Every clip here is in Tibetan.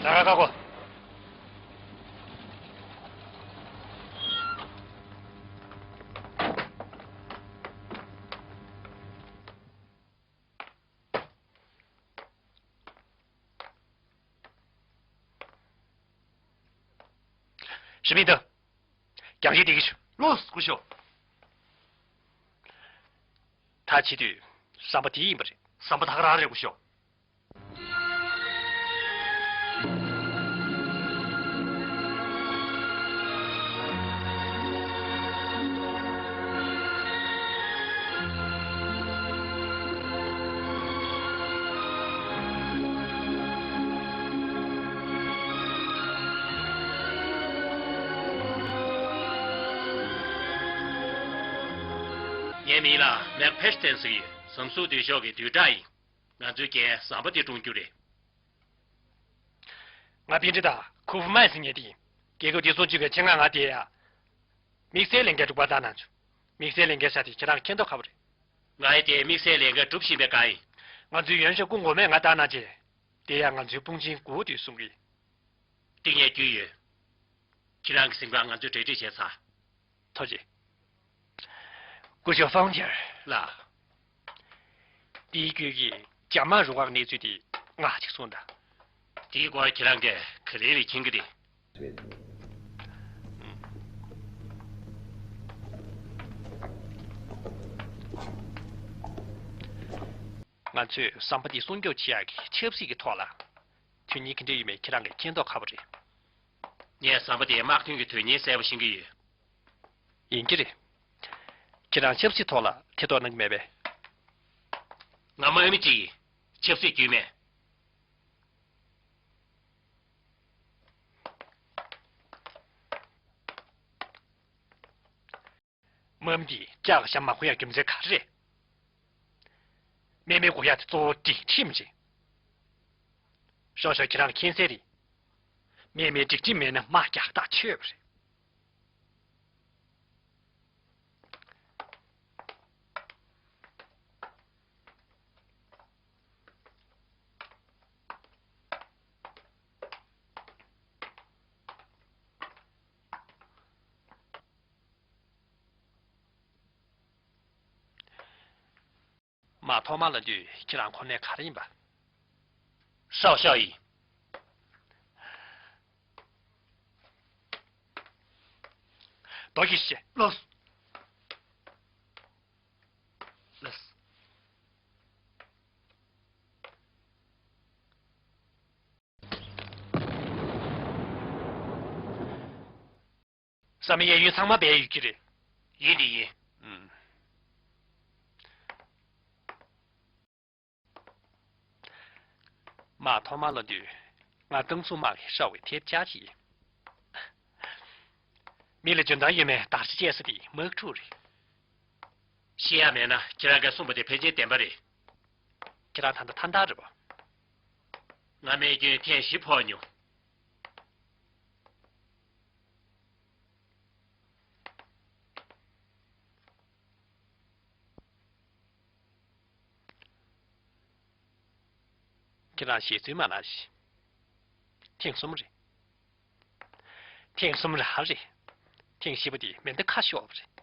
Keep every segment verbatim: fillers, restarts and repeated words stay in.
ད་ག་ཁ་གོ། ཞི་མི་ཏི། རྒྱང་ཤེལ་དེ་གི་ཞུ། ལོས་སྐུ་ཞོག། ད་བྱེད་དུས་ཟམ་པ་དེ་ཡིན་པ་རེད། ཟམ་པ་ད་ག་རང་རེད་སྐུ་ཞོག། ངའི་མིང་ལ་མེག་ཕེ་ཤི་ཏན་ཟེར་གྱི་ཡོད། ཟམ་གཟུགས་སྡུག་ཤོས་ཀྱི་བདུད་བྲག་ཡིན། ང་ཚོའི་རྒན་ཟམ་པ་འདི་བཀྲོངས་རྒྱུ་རེད། ང་པིན་ཀྲི་དང་ཁུ་ཧྥུ་མའི་སྲིང་ཉེ་དེ་ཡིན། རྒྱལ་ཁབ་དེ་སྲུང་སྐྱོབ་ཀྱི་ཆེད་མངགས་ང་དེ་ཡ། དམིགས་བསལ་ལས་འགན་སྒྲུབ་པ་བཏང་གནང་བྱུང་། དམིགས་བསལ་ལས་འགན་ཤ་དེ་ཁྱེད་རང་མཁྱེན་མདོག་ཁ་པོ་རེད། ང་ཡི་དེ་དམིགས་བསལ་ལས་འགན་སྒྲུབ་བཞིན་པའི་སྒང་ཡིན། ང་ཚོའི་ཡོན་ཤོས་སྐུ་ངོ་མས་ང་བཏང་གནང་རྗེས། དེ་ཡང་ང་ཚོའི་དཔུང་ཆེན་དགུ་དེ་གསུང་གི། གཏིང་ནས་རྒྱུས་ཡོད། ཁྱེད་རང་གི་སེམས་ཁམས་ང་ཚོས་གྲ་སྒྲིག་བྱས་ཚར། ཐུགས་རྗེ་ཆེ། སྐུ་ཞབས་ཧྥང་ཐེར་ལགས། དེའི་བརྒྱུད་ཀྱི་འཇབ་དམག་རུ་ཁག་གནས་ཚུལ་དེ་ང་ཅིག་གསུངས་དང་། དེའི་སྐོར་ཁྱེད་རང་གིས་ག་རེ་རེ་མཁྱེན་གྱི་རེད། ང་ཚོས་ཟམ་པ་འདི་སྲུང་སྐྱོབ་བྱེད་ཡག་གི་ཆབ་སྲིད་ཀྱི་ཐོག་ལ་དོན་གཉེར་ག་འདྲ་ཡོད་མེད་ཁྱེད་རང་གིས་མཁྱེན་མདོག་ཁ་པོ་རེད། ངས་ཟམ་པ་འདིའི་དམག་དོན་གྱི་དོན་གཉེར་གསལ་པོ་ཤེས་ཀྱི་ཡོད། ཡིན་གྱི་རེད། ཁྱེད་རང་ཆབ་སྲིད་ཐོག་ལ་ཐེ་གཏོགས་གནང་གི་མེད་པས། ང་དམག་མི་གཅིག་ཡིན། ཆབ་སྲིད་རྒྱུས་མེད། དམག་མི་འདིས་ལྕགས་ཞྭ་མ་གོན་ཡག་རྒྱུ་མཚན་ག་རེ་རེད། དམག་མི་དགོས་ཡག་དེ་གཙོ་བོ་སྒྲིག་ཁྲིམས་རེད། ཤོག་ཤོག་ཁྱེད་རང་མཁྱེན་གསལ་རེད། དམག་མིའི་སྒྲིག་ཁྲིམས་མེད་ན་དམག་རྒྱག་ཐག་ཆོད་པ་རེད། མ་ཐོག་མ་ལ་དུས་ཁྱེད་རང་གོ་གནས་ག་རེ་ཡིན་པ། ཤོག་ཤོག་ཡིན། རྡོ་ཡིས་བཤད། ལོས། ལོས། བསམ་ཡས་ཡུན་ཚང་མ་བསྡད་ཡོད་ཀྱི་རེད། ཡིན་དེ་ཡིན། ཨུམ། མ་ཐོག་མ་ལ་དུས་ང་ཏང་སུ་དམག་གི་ཧྲ་བའི་ཐེབས་ཆག་ཅིག་ཡིན། མི་ལ་འཇོན་ཐང་ཡོད་མེད་བརྡར་ཤ་བཅད་ས་དེ་དམག་འཁྲུག་རེད། ཤེས་ཡ་མེད་ན་ཁྱེད་རང་གིས་གསུངས་པ་དེ་ཕལ་ཆེར་བདེན་པ་རེད། ཁྱེད་རང་ད་ལྟ་ཐང་ཐང་རེད་པ། ང་རྨས་སྐྱོན་ཐེངས་བཞི་ཕོག་མྱོང་། ཁྱེད་རང་ཞེ་ཚུལ་མ་ལ་ཞིག་ཐེངས་གསུམ་རེད། ཐེངས་གསུམ་ར་རེད། ཐེངས་བཞི་པ་དེ་མེ་མདའ་ཁ་ཤོར་བ་རེད།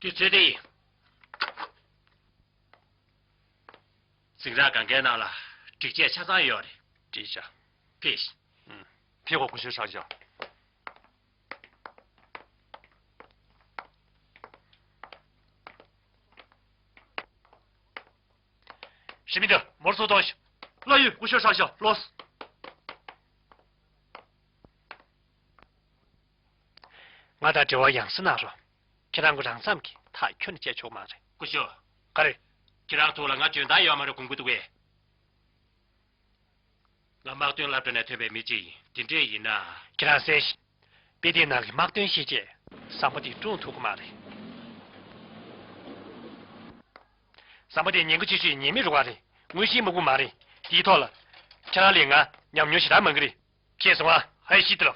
དུས་ཚོད་འདི་ཡིན། འཛིང་རགས་གང་གའི་ནང་ལ་སྒྲིག་ཆས་ཆ་ཚང་ཡོད་རེད། བྲིས་བྱ། ཕེབས། ཨུམ། ཕེབས་གོ་སྐུ་ཞབས་ཧྲང་ཞའོ། ཞི་མི་འདུག་མོར་སོ་ཏོ་ཞིག་ལ་ཡོད། སྐུ་ཞབས་ཧྲ་ཞོ་ལོས། ང་དང་འབྲེལ་བ་ཡང་སེ་གནང་རོགས། ཁྱེད་རང་གི་རང་མཚམས་ཀྱི་ཐག་ཁྱོན་ནས་བཅད་ཆོག་མ་རེད། སྐུ་ཞབས། ག་རེ། ཁྱེད་རང་ཐུག་ལ་ང་འཇོན་ཐང་ཡོད་མ་རེད་དགོངས་ཀྱི་འདུག་གས། ང་དམག་དོན་སློབ་གྲྭ་ནས་ཐོན་པའི་མི་གཅིག་ཡིན། དེ་འདྲས་ཡིན་ན། ཁྱེད་རང་གསན་ཞིག་དཔེ་དེབ་ནང་གི་དམག་དོན་ཤེས་བྱས་ཟམ་པ་དེ་བཀྲོངས་ཐུབ་ཀྱི་མ་རེད། ཟམ་པ་དེ་ཉེན་ཁ་ཆེ་ཤོས་ཉེས་མེད་རུ་ཁག་རེད། དངོས་གཞིའི་དམག་དཔུང་མ་རེད། དེའི་ཐོག་ལ་ཁྱེད་རང་ལས་ང་ཉམས་མྱོང་ཞེ་དྲག་མང་གི་རེད། ཤེས་སོང་ཨ། ཧའི་ཤི་ཏི་ལོ།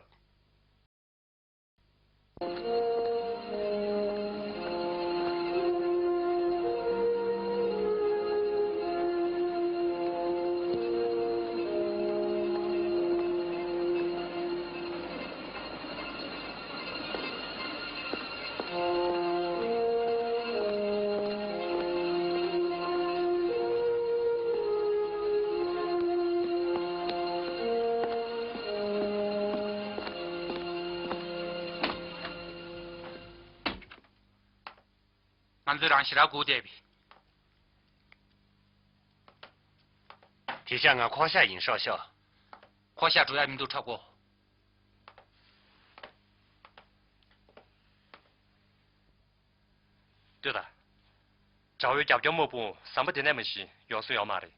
ང་ཚོས་རང་ཞེ་དྲག་སྒུག་བསྡད་པས། དེ་ཤ་ང་ཁོ་ཤ་ཡིན་ཤོག་ཤོག་ཁོ་ཤ་འགྲོ་ཡ་མི་འདུག་ཁྲ་གོ། ལྟོས་དང་། དགྲ་བོའི་རྒྱབ་སྐྱོར་དམག་དཔུང་ཟམ་པ་དེ་ནས་མ་གཞི་ཡོང་ས་ཡོད་མ་རེད།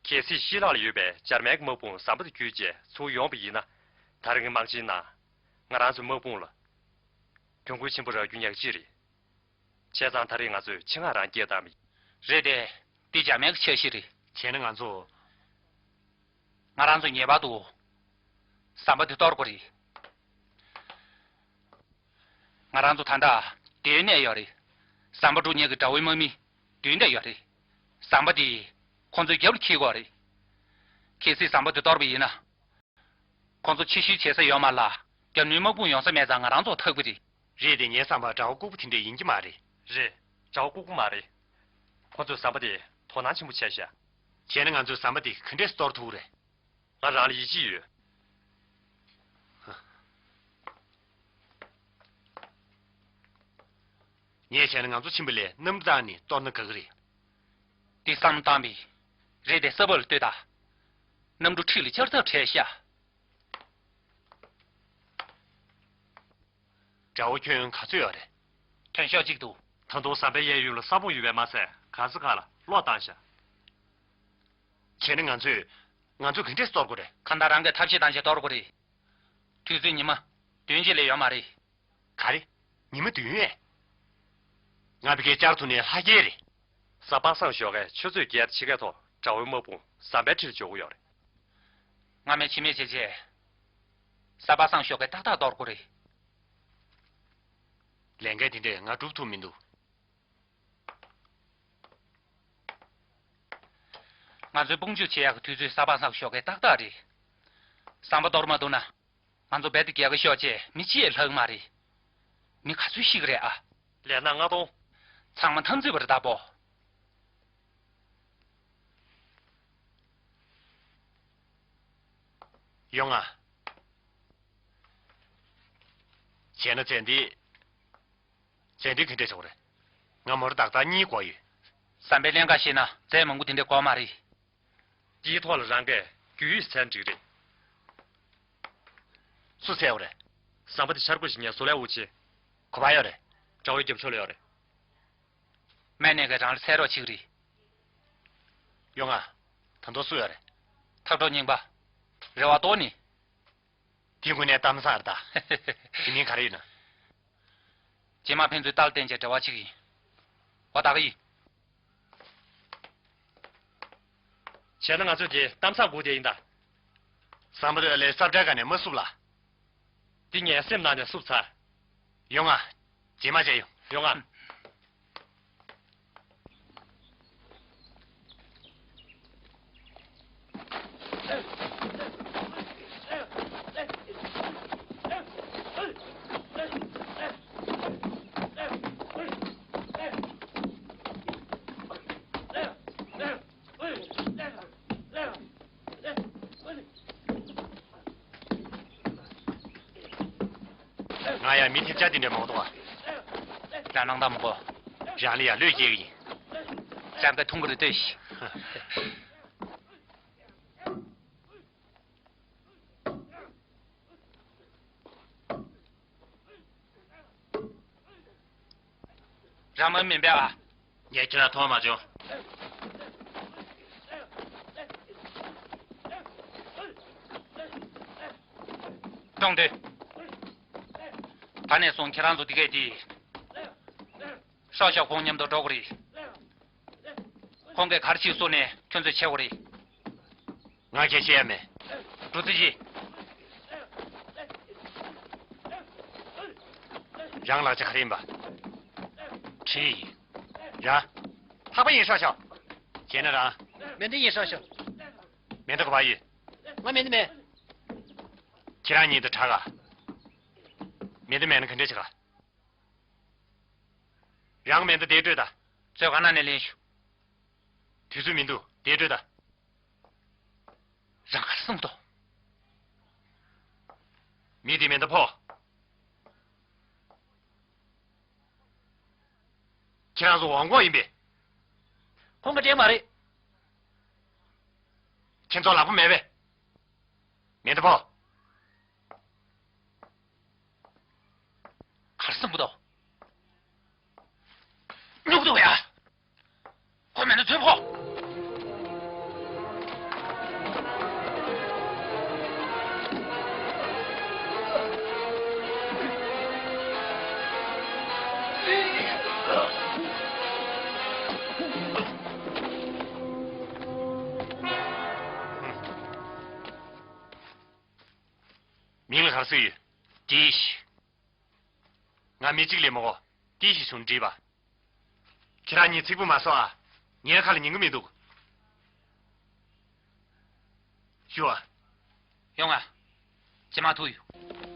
གལ་སྲིད་ཤར་ནག་ལ་ཡོད་པའི་འཇར་མན་གྱི་དམག་དཔུང་ཟམ་པ་དེ་བརྒྱུད་བྱས་ཚུར་ཡོང་བ་ཡིན་ན། ད་རེས་ཀྱི་དམག་ཆེན་ནང་ང་རང་ཚོའི་དམག་དཔུང་ལ་གྱོང་གུན་ཆེན་པོ་རག་རྒྱུ་ཉག་གཅིག་རེད། བྱས་ཙང་ད་རེས་ང་ཚོས་ཆེད་མངགས་རང་སྐྱེལ་བཏང་བ་ཡིན། རེད་དེ། འདི་འཇར་མན་གྱི་འཆར་གཞི་རེད། བྱས་ན་ང་ཚོ། ང་རང་ཚོ་ངེས་པར་དུ་ཟམ་པ་འདི་གཏོར་དགོས་རེད། ང་རང་ཚོ་ད་ལྟ་འདིར་གནས་ཡོད་རེད། ཟམ་པ་སྒྲུག་མཁན་གྱི་དགྲ་བོའི་དམག་མི་མདུན་དེར་ཡོད་རེད། ཟམ་པ་འདིས་ཁོང་ཚོའི་རྒྱབ་ལ་འཁྱེར་དགོས་རེད། གལ་སྲིད་ཟམ་པ་འདི་གཏོར་བ་ཡིན་ན། ཁོང་ཚོ་ཕྱིར་བཤོལ་བྱེད་ས་ཡོད་མ་རེད་ལ། རྒྱབ་ནས་དམག་དཔུང་ཡོང་ས་མེད་ཙང་ང་རང་ཚོ་ཐག་པ་རེད། རེད་དེ། ངའི་བསམ་པར་དགྲ་བོ་ལྐུགས་པ་དེ་འདྲ་ཡིན་གྱི་མ་རེད། རེད། དགྲ་བོ་ལྐུགས་པ་མ་རེད། ཁོ་ཚོས་ཟམ་པ་དེ་དོ་སྣང་ཆེན་པོ་བྱས་ཤག་བྱས་ན་ང་ཚོས་ཟམ་པ་དེ་ག་འདྲས་གཏོར་ཐུབ་རེད། ང་རང་ལ་ཡིད་ཆེས་ཡོད། ངས་བྱས་ན་ང་ཚོ་ཕྱིན་པ་ལས་གནམ་གྲུ་བཏང་ནས་གཏོར་ན་དགའ་གི་རེད། འདི་བསམ་བློ་བཏང་བས། རེད་དེ། ས་བབ་ལ་ལྟོས་དང་། གནམ་གྲུ་འཁྲིས་ལ་བཅར་ཐབས་བྲལ་ཤག་དགྲ་བོ་ཁྱོན་ག་ཚོད་ཡོད་རེད། ཐོན་ཤོག་གཅིག་འདུག་ད་དུང་ཟམ་པའི་གཡས་གཡོན་ལ་ས་སྤུངས་ཡོད་པས་མ་ཟད། ག་ས་ག་ལ་གློག་བཏང་ཤག་བྱས་ན་ང་ཚོས། ང་ཚོས་ག་འདྲས་གཏོར་དགོས་རེད། གང་ལྟར་རང་གིས་ཐབས་ཤེས་བཏང་བྱས་གཏོར་དགོས་རེད། དུས་ཚོད་ཉི་མ་བདུན་ཅིག་ལས་ཡོད་མ་རེད། ག་རེ། ཉི་མ་བདུན་ཨེ། ང་ཕ་གིར་བཅར་ཐུབ་ནའི་ལྷག་རྐྱེན་རེད། གཟའ་པ་སངས་ཞོགས་ཀས་ཆུ་ཚོད་བརྒྱད་དང་ཕྱེད་ཀའི་ཐོག་དགྲ་བོའི་དམག་དཔུང་ཟམ་པའི་འཁྲིས་ལ་འབྱོར་གྱི་ཡོད་རེད། སྔ་མའི་ཕྱི་མའི་བྱས་རྗེས། གཟའ་པ་སངས་ཞོགས་ཀས་ཏག་ཏག་གཏོར་དགོས་རེད། ལས་འགན་དེ་འདྲས་ང་སྒྲུབ་ཐུབ་མི་འདུག་ང་ཚོའི་དཔུང་འཇུག་བྱེད་ཡག་གི་དུས་ཚོད་གཟའ་པ་སངས་ཞོགས་ཀས་ཏག་ཏག་རེད། ཟམ་པ་གཏོར་མ་ཐུབ་ན། ང་ཚོ་རྦད་དེ་རྒྱལ་ཁ་ཤོར་བྱས་མི་གཅིག་ཡང་ལྷག་མ་རེད། མི་ག་ཚོད་ཤི་གི་རེད་ཨ། ལས་སྣ་ལྔ་སྟོང་། ཚང་མ་འཐབ་འཛིང་བར་བཏབ་པོ། ཡོང་ང་། བྱས་ན་ཚེ་འདི། རྫས་འདི་ག་འདྲས་བྱུང་རེད། ང་མོར་ཏག་ཏག་གཉིས་དགོས་ཡོད། ཟམ་པའི་ཀླན་ཀ་ཤེས་ན་རྫས་མང་པོ་དེ་འདྲས་དགོས་མ་རེད། དེའི་ཐོག་ལ་རང་གིས་རྒྱུས་ཡོད་ཟེར་འགྲིག་རེད། སུ་བཙལ་བ་རེད། ཟམ་པ་དེ་འཆར་སྒོ་ཞིག་ཉན། བཟོ་ལས་དབུ་ཆེ། ག་པར་ཡོད་རེད། དགྲ་བོའི་རྒྱབ་ཕྱོགས་ལ་ཡོད་རེད། སྨན་ནས་གས་རང་ལ་འཚོལ་རོགས་བྱེད་ཀྱི་རེད། ཡོང་ང་། ད་དུང་སུ་ཡོད་རེད། འཐབ་གྲོགས་རྙིང་པ། རེ་བ་ཏོག་ནི། དེ་དངོས་གནས་གཏམ་བཟང་རེད་ད། དེ་མིན་ག་རེ་ཡིན་ན། རྗེས་མ་ཕན་ཚུན་རྟགས་བསྟན་བྱས་འབྲེལ་བ་བྱེད་ཀྱི་ཡིན། འོ་ད་ག་ཡིན། བྱས་ན་ང་ཚོས་དེ་གཏམ་བཟང་སྒུག་བསྡད་ཡིན་ད། ཟམ་པ་དེ་ལས་ས་བཀྲ་ག་ནས་མ་བསུབས་ལ། འདི་ངས་སེམས་ནང་ནས་བསུབས་ཚར། ཡོང་ང་། རྗེས་མ་མཇལ་ཡོང་། ཡོང་ང་། ང་ཡང་མི་ཐེབས་ཆག་འདི་འདྲ་མང་པོ་འདུག་ཨ། རང་སྣང་དང་མི་གོ། རང་ལ་ཡང་བློས་སྐྱེལ་གི་ཡིན། ཙམ་ཀ་ཐུང་གི་རེད་ལྟོས་ཤིག་རང་མ་མིན་པས་ཨ། ངས་ཁྱེད་རང་མཐོང་མ་བྱུང་། གཏོང་དེ། ད་ནས་བཟུང་ཁྱེད་རང་ཚོ་འདི་གས་དེ། ཧྲོ་ཤོ་ཁོང་མཉམ་དུ་འགྲོ་དགོས་རེད། ཁོང་གིས་ག་རེ་ཞིག་གསུངས་ནས་ཁྱོད་ཚོས་བྱེད་དགོས་རེད། ང་ཁྱེད་བཤད་ཡ་མེད། འགྲོ་རྩིས་བྱེད། རང་ལག་ཆ་ག་རེ་ཡིན་པ། གྲི་ཡིན། རང་། ཕག་པ་ཡིན་ཧྲོ་ཤོ། བྱས་ན་རང་། མེ་མདའ་ཡིན་ཧྲོ་ཤོ། མེ་མདའ་ག་པར་ཡོད། ང་མེ་མདའ་མེད། ཁྱེད་རང་གཉིས་དང་དྲག་ག་མེ་མདའ་མེད་ན་ག་འདྲ་བྱེད་ག་རང་མེ་མདའ་དེ་སྤྲོད་ད། ཚོས་ག་ན་ནས་ལེན་ཞུ། དུས་ཚོད་མི་འདུག་དེ་སྤྲོད་ད། རང་གར་སོང་དོ། མི་དེ་མེ་མདའ་ཕོག་ཁྱེད་རང་ཚོ་འོང་གོ་ཡིན་པས། ཁོང་གི་འདྲེ་མ་རེད། ཁྱེད་ཚོ་ལག་པ་མེད་པས། མེ་མདའ་ཕོག་གར་སོང་གི་འདུག་སྨྱུག་འདུག་ཡ། ཁོ་མེད་ན་ཚོད་ཕོག་མིང་ལ་གར་སོང་ཡོད། དེ་ཤི། ང་མི་གཅིག་ལས་མ་གོ། ཏི་ཞིག་བྱུང་འགྲིག་པ། ཁྱེད་རང་གཉིས་ཚིག་པོ་མ་གསོག་ཨ། ངའི་ཁ་ལ་ཉན་གི་མི་འདུག་ཞུ་ཨ། ཡོང་ཨ། ཇེ་མང་ཐུག་ཡོད།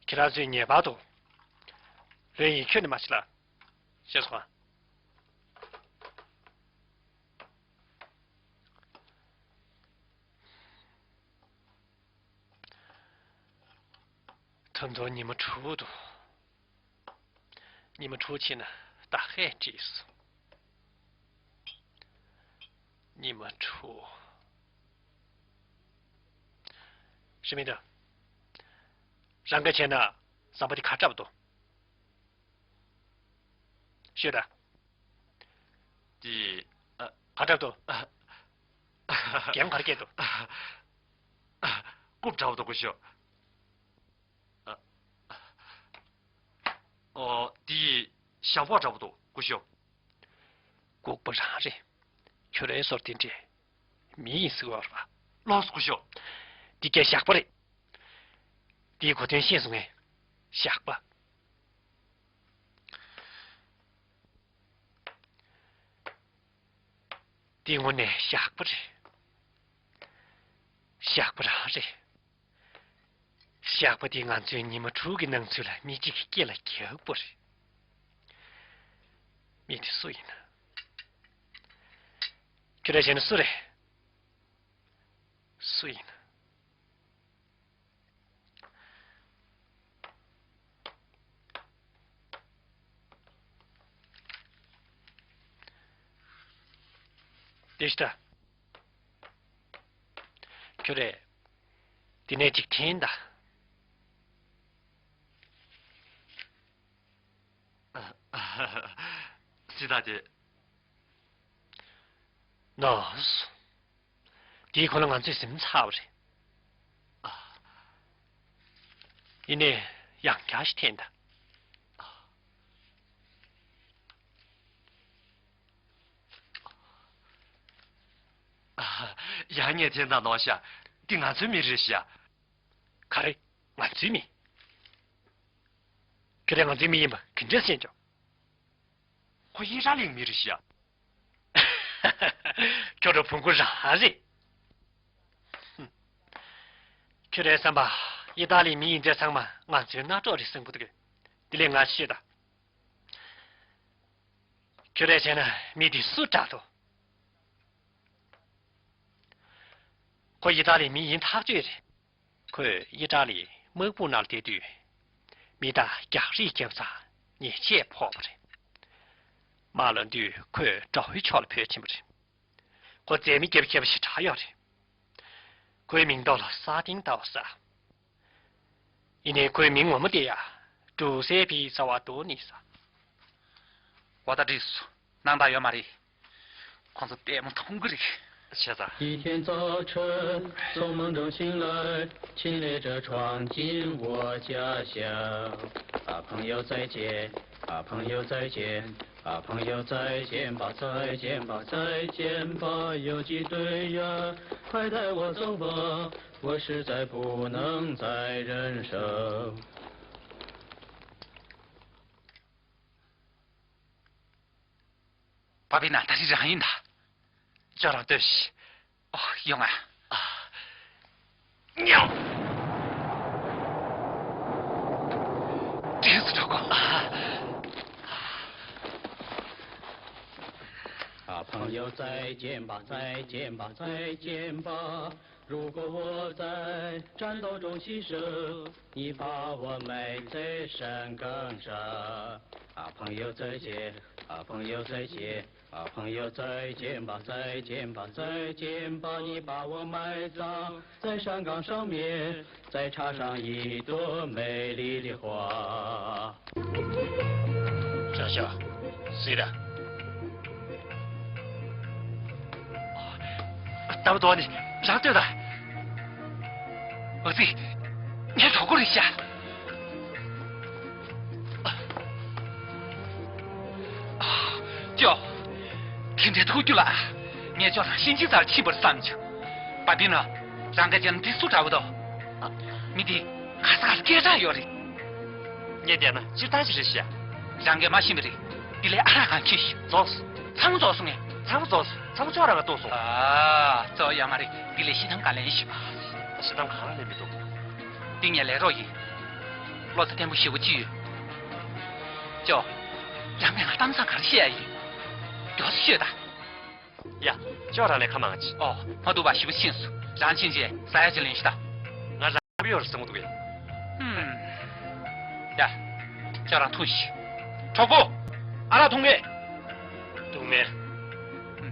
ཁྱེད་རང་ཚོས་ངེས་པར་དུ་ལོས་ཡིན་ཁྱོན་ནས་མ་བྱེད་ལ། ཤེས་སོང་ཨ། ད་དུང་ཉི་མ་དྲུག་འདུག་ཉི་མ་དྲུག་ཕྱིན་ན་ད་ཧེ་བྲིས་སོང་། ཉི་མ་དྲུག་ཤི་མི་འདུག་རང་ག་བྱས་ན་ཟམ་པ་དེ་ག་འདྲ་པོ་འདུག་ཤོད་ད། དེ། ཨ། ག་འདྲ་འདུག་ཨ། རྒྱན་ག་རེ་བཀལ་འདུག་ཨ། རྐུབ་འདྲ་པོ་འདུག་སྐུ་ཞབས། ཨ། ཨོ། དེ་ཞྭ་ཕོར་འདྲ་པོ་འདུག་སྐུ་ཞབས། ལྐུགས་པ་རང་རེད། ཁྱོད་རའི་སོར་དེ་འདྲས་མི་ཡིན་ཟེར་བ་རེད་པ། ལགས་སོ་སྐུ་ཞབས། འདི་སྐད་ཞགས་པ་རེད། དེའི་གོ་དོན་ཤེས་སོང་ངས། ཞགས་པ། དེ་དངོས་གནས་ཞགས་པ་རེད། ཞགས་པ་རང་རེད། ཞགས་པ་དེ་ང་ཚོའི་ཉི་མ་དྲུག་གི་སྣང་ཚུལ་ལ་མི་གཅིག་གི་སྐེ་ལ་རྒྱག་པ་རེད། མི་དེ་སུ་ཡིན་ན། ཁྱོད་ར་བྱས་ན་སུ་རེད། སུ་ཡིན་ན། དེ་ལྟ། ཁྱོད་རེད། དེ་ནས་ཅིག་དྲན་ད། སྲིད་ད་དེ། ནོ། དེའི་གོང་ལ་ང་ཚོས་ཟིན་ཚར་བ་རེད། ཡིན་ནའི་ཡང་བསྐྱར་ཞིག་འཐེན་དང་། ཡང་ངས་འཐེན་དང་ནོ་ཤ། འདི་ང་ཚོའི་མི་རེད་ཤ། ག་རེ། ང་ཚོའི་མི། ཁྱོད་རང་ང་ཚོའི་མི་ཡིན་པ་ག་འདྲས་ཤེས་ཀྱང་། ཁོ་ཡེ་ཤ་ལིང་མི་རེད་ཤ། ཁྱོད་རང་བོང་གུ་རང་རེད། ཁྱོད་རའི་བསམ་པ། ཡི་ཏཱ་ལིའི་མི་ཡིན་ཚད་ཚང་མ་ང་ཚོའི་མནའ་གྲོགས་རེད་བསམ་གི་འདུག་དེ་ལས་ང་ཤེས་ད། ཁྱོད་རས་བྱས་ན་མི་དེ་སུ་དྲག་འདུག་ཁོ་ཡི་ཏཱ་ལིའི་མི་ཡིན་ཐག་ཆོད་རེད། ཁོས་ཡི་ཏཱ་ལིའི་དམག་དཔུང་ནང་བསྡད་དུས། མི་དང་རྒྱག་རེས་བརྒྱབ་ཙང་ཉེས་ཆད་ཕོག་པ་རེད། དམག་ལངས་དུས་ཁོས་དགྲ་བོའི་ཕྱོགས་ལ་བུད་ཕྱིན་པ་རེད། ཁོ་མཛད་མི་རྒྱབ་མཁས་པ་ཞེ་དྲག་ཡོད་རེད། ཁོའི་མིང་ཐོག་ལ་ས་སྟེང་ལྟ་བུ་ཟེར། ཡིན་ནའི་ཁོའི་མིང་ངོ་མ་དེ་ཡང་ཌྲུ་སེ་ཕི་ཟེར་བ་འདུག་ནི་ཟེར། འོ་ད་འགྲིག་སོང་། སྣང་དག་ཡོད་མ་རེད། ཁོང་ཚོ་ལྟད་མོ་མཐོང་གི་རེད། བྱས་ཙང་། 一天早晨，从梦中醒来，清冽着闯进我家乡。啊，朋友再见，啊，朋友再见，啊，朋友再见吧，再见吧，再见吧，游击队呀，快带我走吧，我实在不能再忍受。 པ་པི་ན། ད་རེས་རང་ཡིན་ད། ཅོག་རང་ལྟོས་ཤིག་ཨོ། ཡོང་ང་། ཨ། ཉོ། དྲིས་སུ་འགྲོ་གོ། ཨ། 啊，朋友再见吧，再见吧，再见吧。如果我在战斗中牺牲，你把我埋在山岗上。啊，朋友再见，啊，朋友再见，啊，朋友再见吧，再见吧，再见吧。你把我埋葬在山岗上面，再插上一朵美丽的花。 ཤ་ཤ། སི་ར། ལྟ་བུ་དོ་ནི་རང་ལྟོས་དང་། ཨ་ཙི། ངའི་གྲོགས་པོ་རེད་ཤག་ཅོ། དེ་འདྲའི་ཐུགས་རྒྱུད་ལ། ངས་ཅོ་རང་ཤིང་ཆེན་རྩར་ཕྱིན་པར་བསམ་བྱུང་། པ་པི་ན། རང་གི་རྒྱབ་འདི་སུ་འདྲ་བོ་དོ། མི་འདི་ཁ་ས་ཁ་ས་སྐད་གྲགས་ཡོད་རེད། ངས་བལྟས་ན་སྤྱིར་བཏང་ཞིག་རེད་ཤག་རང་གིས་མ་ཤེས་པ་རེད། འདི་ལས་ཨ་རག་གང་ཁྱོད་ཤི། རྫོགས་སོང་། ཚང་མ་རྫོགས་སོང་ངས། ཚང་མ་རྫོགས་སོང་། ཚང་མ་ཅོ་རང་ལ་གཏོང་སོང་། ཨ། རྫོགས་ཡོད་མ་རེད། འདི་ལས་ཤི་གཏམ་གང་ལེན་ཤི། ཤི་གཏམ་གང་ལེན་མི་འདུག་འདི་ངས་ལས་རོགས་ཡིན། བློ་རྩེ་བརྟན་པོ་ཞེ་པོ་ཅི་ཡོད། ཅོ། རང་གིས་ང་གཏམ་བཟང་ག་རེ་བཤད་ཡ་ཡིན། མགྱོགས་སུ་ཤོད་ད། ཡ། ཅོག་རང་ལས་ཁ་མང་ཅི། ཨོ། མ་འདུག་པ། ཞེ་པོ་ཤེས་སོང་། རང་ཕྱིན་ཆད་ཟ་ཡ་ཅིག་ལེན་ཤི་ད། ང་རང་ཡོད་རེད་བསམ་གྱི་འདུག་གས། ཧུམ། ཡ། ཅོག་རང་འཐུང་ཤི། གྲོགས་པོ། ཨ་རག་འཐུང་གས། འཐུང་མེད། ཧུམ།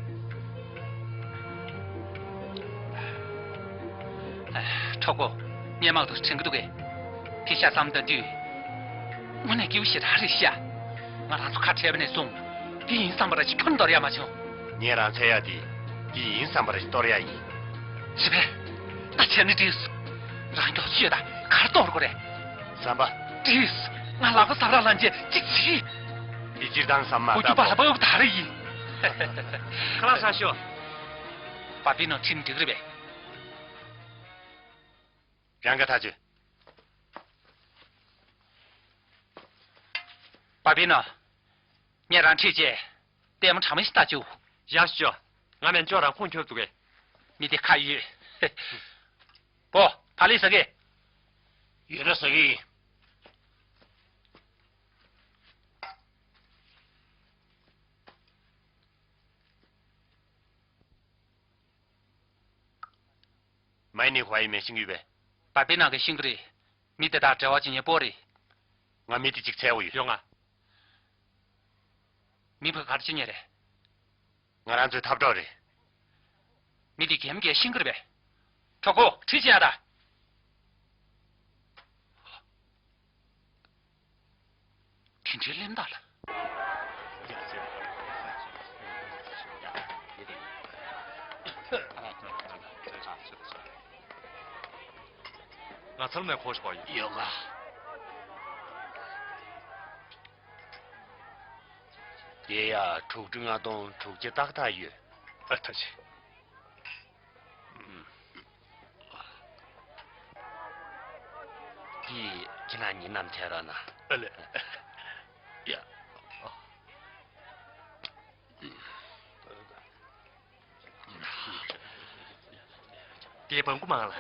ཨ། གྲོགས་པོ། སྔོན་མ་དང་དྲན་གྱི་འདུག་གས། ཁྱེད་ཤ་ཚ་མོ་ལྟ་དུས། དངོས་གནས་སྐྱིད་པོ་ཞེ་དྲག་རེད་ཤག་ང་རང་ཚོ་ཁ་བྲལ་བ་ནས་བཟུང་། འདི་ཡིན་བསམ་པ་ར་ཅིག་ཁྱོན་འདོར་ཡ་མ་བྱུང་། ངས་རང་འཚོལ་ཡ་དེ། འདི་ཡིན་བསམ་པ་ར་ཅིག་གཏོར་ཡ་ཡིན། རེད་པས། ད་བྱས་ན་འགྲིགས་སོང་། རང་མགྱོགས་ཤོད་ད། ག་རེ་གཏོར་དགོས་རེད། ཟམ་པ། འགྲིགས་སོང་། ང་ལག་པ་ཟ་ར་ལངས་རྗེས་གཅིག་བྱེད། འདི་སྤྱིར་བཏང་ཟམ་མ། ཨོ་ད་རྒྱུ་པ་ལ་པའོ་ད་རེ་ཡིན། ཁ་ལག་ཟ་ཤོག་པ་པི་ནོ་ཁྲིད་འགྲིག་རེད་པས། རང་ག་ཐག་ཆོད། པ་པི་ནོ། ངས་རང་ཁྲིད་བྱས། ལྟད་མོ་གྲ་མོ་ཞིག་ལྟ་བཅུག་ཡག་ཤོས། ང་མཉམ་ཅོག་རང་ཁོང་ཁྱོད་འདུག་གས། མི་དེ་ཁ་ཡོད། པོ། ཕ་ལི་ཟ་གི། ཡོད་ན་ཟ་གི་ཡིན། མའི་ནི་ཧུའེ་མེ་ཤིང་ཡོད་པས། པ་པི་ནང་གི་ཤིང་གི་རེད། མི་དེ་དག་འབྲེལ་བ་བྱེད་མཁན་པོ་རེད། ང་མི་དེ་གཅིག་འཚོལ་དགོས་ཡོད། ཡོང་ང་། མི་བུ་ག་རེ་བྱེད་མཁན་རེད། ང་རང་ཚོའི་འཐབ་གྲོགས་རེད། མི་དེ་རྒན་རྒས་ཤིང་གི་རེད་པས། གྲོགས་པོ་ཁྲིད་བྱེད་ཡ་ད། དེ་འདྲའི་གླེན་རྟགས་ལ། ང་ཚང་མས་གོ་ཆོག་ཡོད། ཡོད་ག་དེ་ཡ་དྲུག་ཁྲི་ལྔ་སྟོང་དྲུག་བརྒྱ་ཏག་ཏག་ཡོད། ཨ་ཐ་ཆེ། འདི་ཁྱེད་རང་གཉིས་བསྣམས་ཐལ་ར་ན། ཨ་ལེ། ཡ། དེ་བང་གུ་མང་ལ།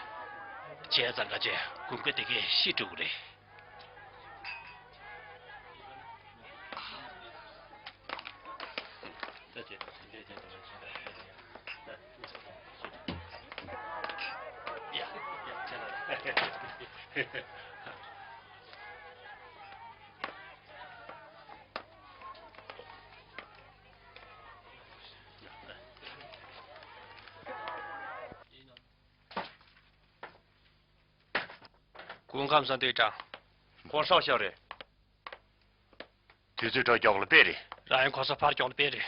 བྱས་ཙང་ཁ་ཆེ་དགུན་ཁ་དེ་གས་ཤི་འགྲོ་གི་རེད། སྐུ་ཁམས་བཟང་། ཏུའུ་ཀྲང་། ཁོང་ཧྲའོ་ཞའོ་རེད། དུས་ཚོད་འཕྲོ་མགྱོགས་ལ་དཔེ་རེད། རང་ཡང་གོ་ས་ཕར་མགྱོགས་ལ་དཔེ་རེད།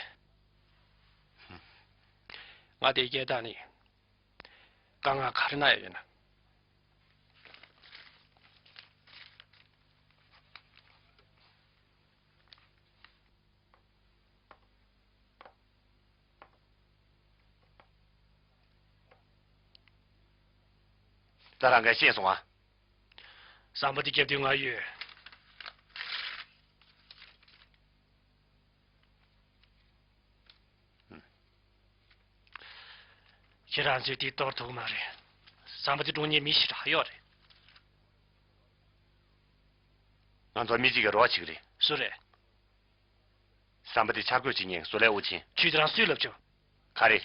ང་དེ་སྐད་བཏང་ནས་དཀའ་ངལ་ག་རེ་ན་ཡང་ཡོད་ན། ད་རང་གིས་ཤེས་སོང་ཨ། ཟམ་པ་དེ་རྒྱབ་དུས་ང་ཡོད། ཁྱེད་རང་ཚོས་དེ་གཏོར་ཐུབ་མ་རེད། ཟམ་པ་དེ་བཀྲོངས་མཁན་མི་ཞེ་དྲག་ཡོད་རེད། ང་ཚོ་མི་གཅིག་གིས་རོགས་བྱེད་ཀྱི་རེད། སུ་རེད། ཟམ་པ་དེ་འཆར་འགོད་བྱེད་མཁན་བཟོ་ལས་དབུ་ཆེན། ཁྱོད་དེ་རང་སུས་ལབ་བྱུང་། ག་རེ།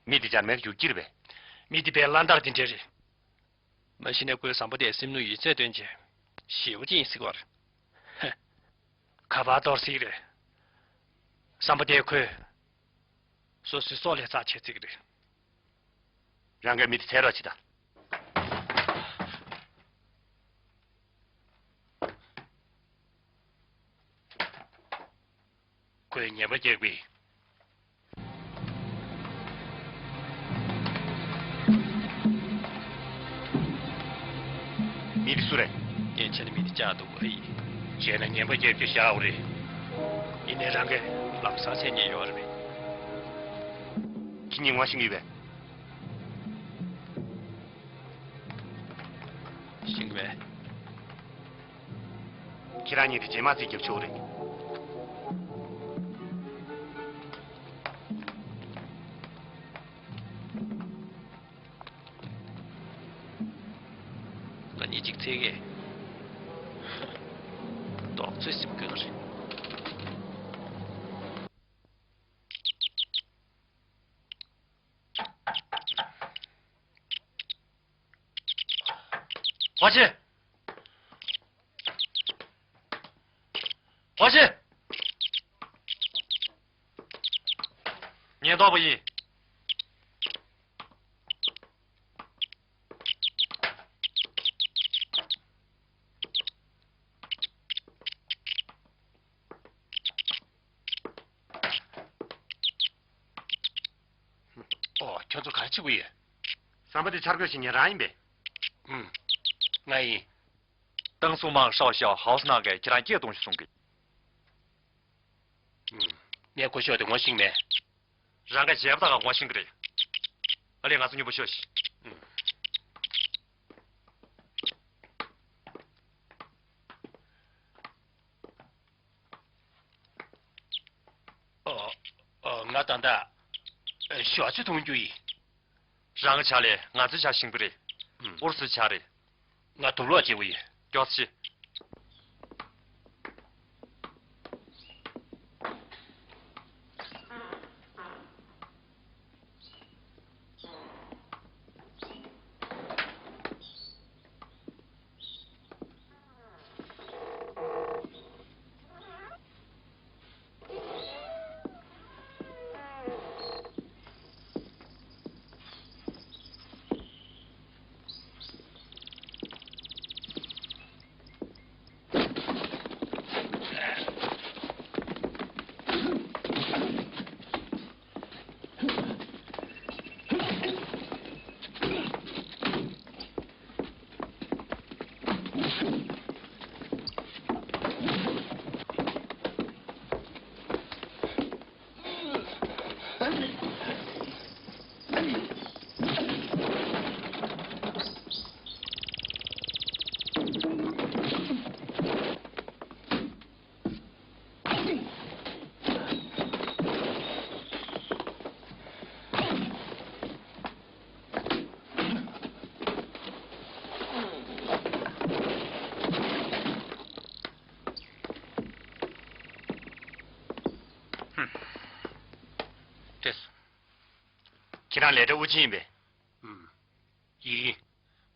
མི་དེ་འཇར་མན་གྱི་རྒྱུག་ཁྱི་རེད་པས། མི་དེ་དཔེ་བླ་འདར་དེ་འདྲ་རེད། མ་གཞི་ནས་ཁོའི་ཟམ་པ་དེ་སེམས་ནུས་ཡོད་ཚད་བཏོན་བྱས་ཞེ་པོ་ཅིག་ཡིན་སྲིད་པ་རེད། ཧེ། ཁ་པར་གཏོར་སྲིད་རེད། ཟམ་པ་དེ་ཁོས་སོ་སོའི་སྲོག་ལ་རྩ་ཆེ་བརྩི་གི་རེད། རང་གིས་མི་དེ་འཚོལ་རོགས་བྱེད་དང་། ཁོས་ཉེས་པ་བཀལ་དགོས། མི་དེ་སུ་རེད། ངས་བྱས་ན་མི་དེ་བཅག་འདུག་ཨེ་ཡིན། བྱས་ན་ཉེས་པ་བཀལ་རྒྱུ་བཞག་རེད། ཡིན་ནའི་རང་གིས་ལམ་སང་འཚོལ་མཁན་ཡོད་རེད་པས། ཁྱེད་གཉིས་ངོ་ཤེས་ཀྱི་ཡོད་པས། ཤེས་ཀྱི་མེད། ཁྱེད་རང་གཉིས་དེ་རྗེས་མ་རྩིས་རྒྱབ་ཆོག་རེད། ང་གཉིས་གཅིག་འཚོལ་གི། རྡོག་ཚོད་སེམས་སྐྱོ་ནི་རེད། 华西，华西，你到不？ ཨོ། ཁྱོད་ཚོ་ག་རེ་བྱེད་ཀྱི་ཡོད། ཟམ་པ་དེ་འཆར་འགོད་བྱེད་མཁན་རང་ཡིན་པས། ཨུམ། ང་ཡིན། ཏང་སུའུ་དམངས་ཧྲའོ་ཞའོ་ཧའོ་སི་ནང་གི་ཁྱེད་རང་སྐད་གཏོང་ཞིག་གསུང་གི། ཨུམ། ངས་སྐུ་ཞབས་དེ་ངོ་ཤེས་མེད། རང་གི་བྱས་པ་དག་ངོ་ཤེས་ཀྱི་རེད། ཨ་ལས་ང་ཚོ་མཉམ་པོ་ཤོག་ཤིག་ཨུམ། ཨོ། ཨོ། ང་ད་ལྟ་ཞོགས་ཇ་འཐུང་རྒྱུ་ཡིན། རང་གི་ཇ་ལས་ང་ཚོའི་ཇ་ཞིམ་པོ་རེད། ཨུམ། ཨུ་རུ་སུའི་ཇ་རེད། ང་དུག་ལོག་བྱེད་དགོས་ཡིན། མགྱོགས་ཤིག་ཁྱེད་རང་ལས་གྲྭ་དབུ་ཆེན་ཡིན་པས། ཨུམ། ཡིན།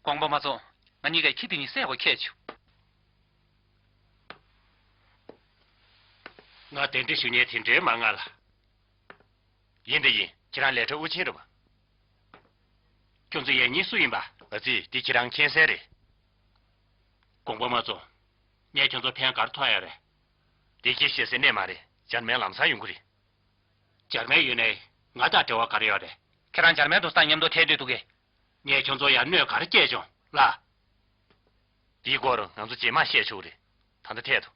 དགོངས་པ་མ་ཚོམས། ང་གཉིས་ཀས་ཁྱི་དེ་གཉིས་བསད་དགོས་ཁྱད་ཆུ། ང་གདན་འདྲེན་ཞུ་མཁན་དེ་འདྲའི་མང་ང་ལ། ཡིན་དེ་ཡིན། ཁྱེད་རང་ལས་གྲྭ་དབུ་ཆེན་རེད་པ། ཁྱོད་ཚོ་ཡང་སྙིང་སུ་ཡིན་པ། ཨ་ཙི། དེ་ཁྱེད་རང་མཁྱེན་གསལ་རེད། དགོངས་པ་མ་ཚོམས། ངས་ཁྱོད་ཚོ་ཕན་ག་རེ་ཐོགས་ཡ་རེད། བདེ་སྐྱིད་བཤད་སའི་གནས་མ་རེད། འཇར་མན་ལམ་སང་ཡོང་གི་རེད། འཇར་མན་ཡོད་ནའི་ང་དང་འབྲེལ་བ་ག་རེ་ཡོད་རེད། ཁྱེད་རང་འཇར་མན་དུ་སང་མཉམ་དུ་ཐད་འདོད་འདུག་གས། ངས་ཁྱོད་ཚོ་ཡར་གནོད་ག་རེ་སྐྱེལ་བྱུང་ལ། འདིའི་སྐོར་ང་ཚོ་རྗེས་མ་བཤད་ཆོག་གི་རེད། ད་ལྟ་ཐད་དོ།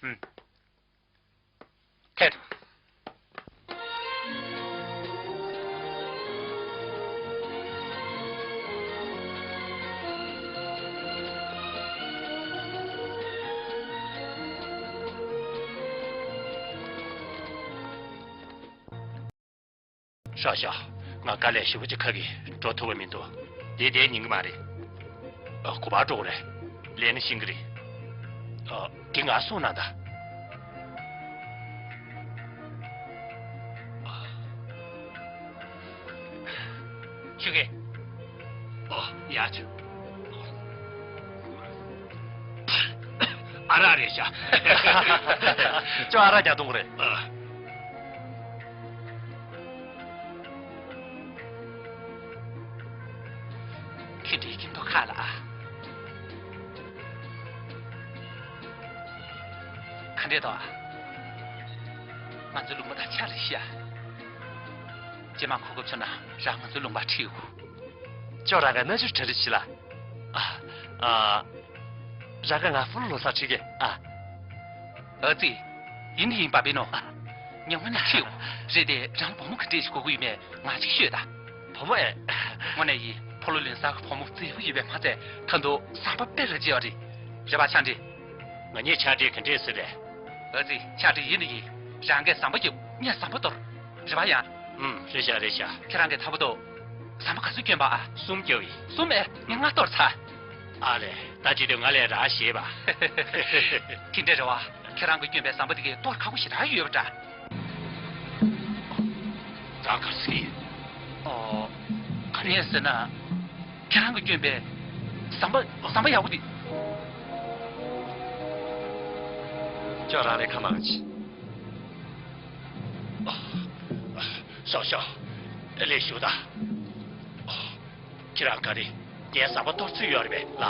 ཧུམ། ཐད་དོ། ཤོག་ཤོག་ང་དཀའ་ལས་ཞེ་པོ་ཅིག་ཁག་གི་འགྲོ་ཐུབ་པ་མི་འདུག་འདི་བསྡད་ཉན་གི་མ་རེད། ཨ། ག་པར་འགྲོ་དགོས་རེད། ལས་ནི་ཤེས་ཀྱི་རེད། ཨ། འདི་ང་གསུངས་གནང་དང་། ཆུ་གེ། ཨོ། ཡ་ཆུ། ཨ་རག་རེད་ཤག་ཅོ་ཨ་རག་རྒྱག་གཏོང་གི་རེད། ཨ། ཁྱེད་འདྲའི་ཁྱིམ་ཐོག་ཁག་ལ་ཨ། ག་འདྲས་དོ་ཨ། ང་ཚོའི་ལུང་པ་དང་ཆ་རེ་ཤི་ཨ། རྗེས་མ་གོ་སྐབས་བྱུང་ན་རང་ང་ཚོའི་ལུང་པར་ཁྲིད་དགོས། ཅོ་རང་ག་སྣ་ཆུ་གྲ་རི་ཆི་ལ། ཨ། ཨ། རང་ག་ང་ཧྥུ་ལུ་ལོ་སར་ཁྲིད་གེ་ཨ། ཨ་ཙི། ཡིན་དེ་ཡིན་པ་པེ་ནོ། ཉམས་ང་ནས་ཁྲིད་དགོས་རེད་དེ་རང་བུ་མོ་ག་འདྲས་ཞིག་དགོས་ཀྱི་ཡོད་མེད་ང་ཅིག་ཤོད་ད། བུ་མོ་ཨེ། དངོས་གནས་ཡིན་ཕོ་ལོ་ལིན་སར་གི་བུ་མོ་མཛེས་པོ་ཡོད་པས་མ་ཚད་ད་དུང་ཟམ་པ་དཔེ་ར་ཅི་ཡོད་རེད། རེད་པ་ཆང་འདྲི། ང་གཉིས་ཆང་འདྲི་ག་འདྲས་ཟེར་རེད། ཨ་ཙི་ཆང་འདྲི་ཡིན་ནི་ཡིན། རང་གིས་ཟམ་པ་རྒྱབ་ངས་ཟམ་པ་གཏོར། རེད་པ་ཡང་། ཨུམ་རེད་ཤག་རེད་ཤག་ཁྱེད་རང་གིས་ད་བར་དུ་ཟམ་པ་ག་ཚོད་བསྐྱོན་པ་ཨ། གསུམ་བརྒྱབ་ཡིན། གསུམ་ཨེ་ངས་ལྔ་གཏོར་ཚར། ཨ་ལས་ད་བྱེད་དུས་ང་ལས་རག་ཤེས་པ། དེ་འདྲས་རེད་བ། ཁྱེད་རང་གིས་བསྐྱོན་པའི་ཟམ་པ་དེ་གས་གཏོར་ཁག་པོ་ཞེ་དྲག་ཡོད་པ་འདྲ། རང་ག་རེ་ཟེར་གྱི་ཡོད། ཨོ། ག་རེ་ཟེར་ན། ཁྱེད་རང་གིས་བསྐྱོན་པའི་ཟམ་པ་ཟམ་པ་ཡག་པོ་དེ། ཁྱོད་རང་ལས་ཁ་མང་ཆེ། ཤོག་ཤོག་ལས་ཞུ་ད། ཁྱེད་རང་ག་རེ་ངའི་ཟམ་པ་གཏོར་ཚུལ་ཡོད་རེད་པས་ལ།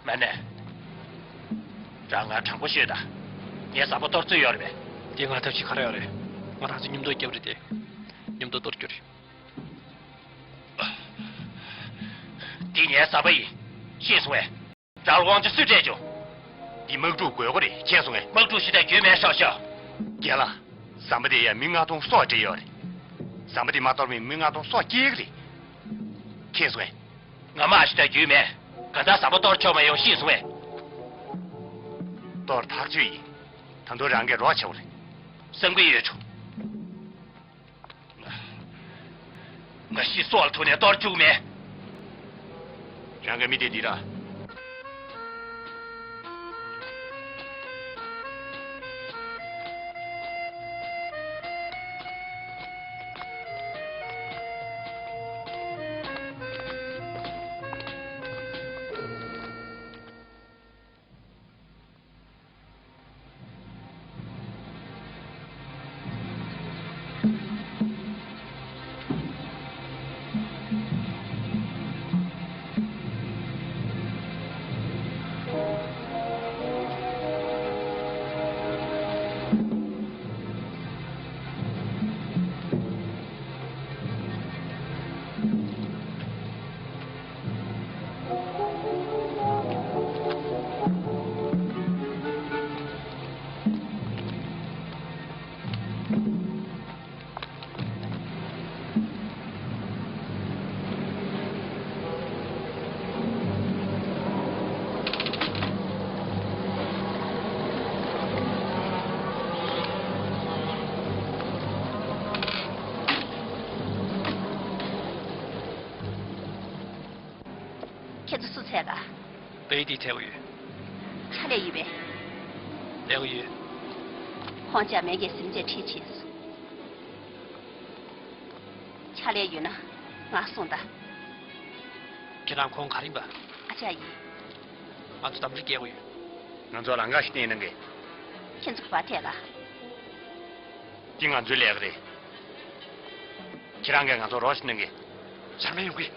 མ་ནས། རང་ང་དྲང་པོ་ཤོད་ད། ངའི་ཟམ་པ་གཏོར་ཚུལ་ཡོད་རེད་པས། དེ་ང་ཐབས་ཤེས་ག་རེ་ཡོད་རེད། ང་རང་ཚོ་མཉམ་དུ་རྒྱབ་རེད་དེ། མཉམ་དུ་གཏོར་རྒྱུ་རེད། འདི་ངའི་ཟམ་པ་ཡིན། ཤེས་སོང་ངས། རང་ལ་དབང་ཆ་སུས་སྤྲད་བྱུང་། འདི་དམག་འཁྲུག་དགོས་མཁོ་རེད་ཤེས་སོང་ངས། དམག་འཁྲུག་ཞུ་དག་རྒྱུས་མེད་ཤག་ཤག་རྒན་ལགས། ཟམ་པ་དེ་ཡ་མི་ལྔ་སྟོང་སྲོག་སྤྲད་ཡོད་རེད། ཟམ་པ་དེ་མ་གཏོར་བའི་མི་ལྔ་སྟོང་སྲོག་སྐྱེལ་གི་རེད། ཤེས་སོང་ངས། ང་དམག་ཞུ་དག་རྒྱུས་མེད། གང་ལྟར་ཟམ་པ་གཏོར་ཆོག་མ་ཡོང་ཤེས་སོང་ངས། གཏོར་ཐག་ཆོད་ཡིན། ད་དུང་རང་གིས་རོགས་བྱེད་དགོས་རེད། བསམ་གི་ཡོད་ཆོག་ང་ཤི་སྲོག་ལ་ཐུག་ནས་གཏོར་བཅུག་མེད། རང་གི་མི་དེ་འདི་ར། ཁྱེད་ཚོ་སུ་འཚོལ་ག །པའི་ཏི་འཚོལ་གི་ཡོད། ཕྱག་ལས་ཡོད་པས། ལས་ཀ་ཡོད། ཁོང་ཅག་མེ་གེ་སིམ་རྗེས་ཁྲིད་ཕྱིན་སོང་། ཕྱག་ལས་ཡོད་ན་ང་གསུངས་དང་། ཁྱེད་རང་ཁོང་ག་རེ་ཡིན་པ། ཨ་ཅག་ཡིན། ང་ཚོ་འདམ་རི་སྐྱེལ་དགོས་ཡོད། ང་ཚོ་ལམ་ཁ་ཞིག་བསྟན་གནང་གི་ཁྱེད་ཚོ་ག་པར་ཐད་ལ། འདི་ང་ཚོའི་ལས་ཀ་རེད། ཁྱེད་རང་གིས་ང་ཚོར་རོགས་ཤིག་གནང་གི། ཇར་མན་ཡོང་གི།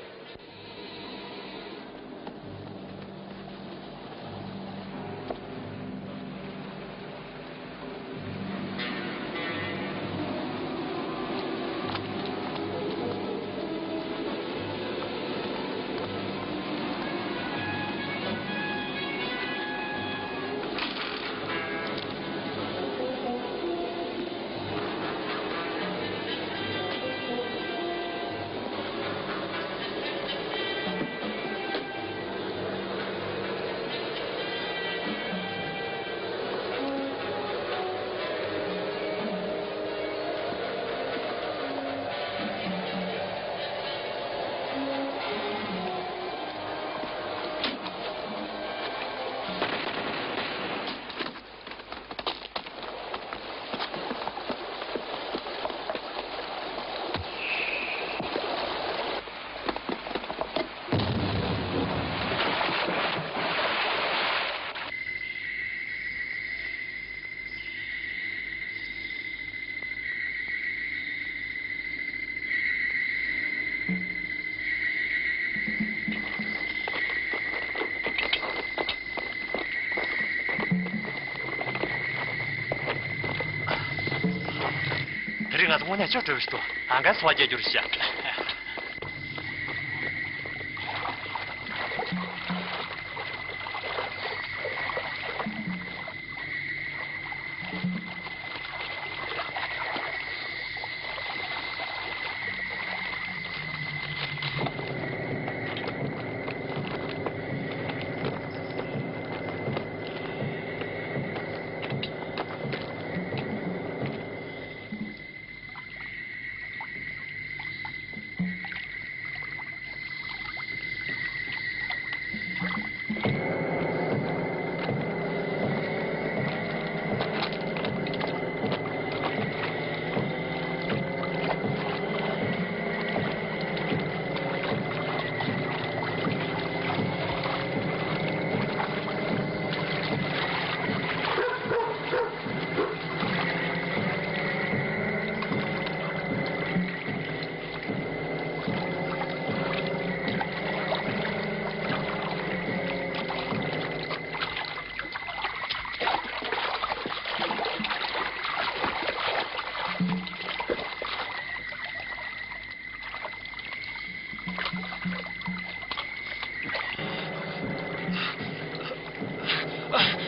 དེ་རིང་ང་ཚོ་དངོས་གནས་ཅོ་སྤྲོ་བོ་ཞིག་འདུག་ཨང་ཀའི་འཚོ་བ་སྐྱེལ་རྒྱུ་རེད་ཤག་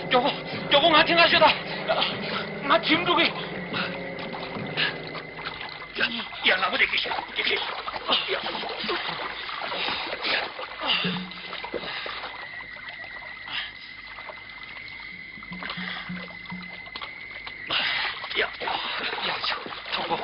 མགྱོགས་པོ། མགྱོགས་པོ། ང་ཐེངས་ཁ་ཤོད་ད། ང་གྲིམ་འགྲོ་གི། ཡ། ཡ། ལག་པ་དེ་གི་ཤོད། དེ་གི་ཤོད། ཡ། ཡ། ཡ། ཡ། ཡ། ཐུག་གོ།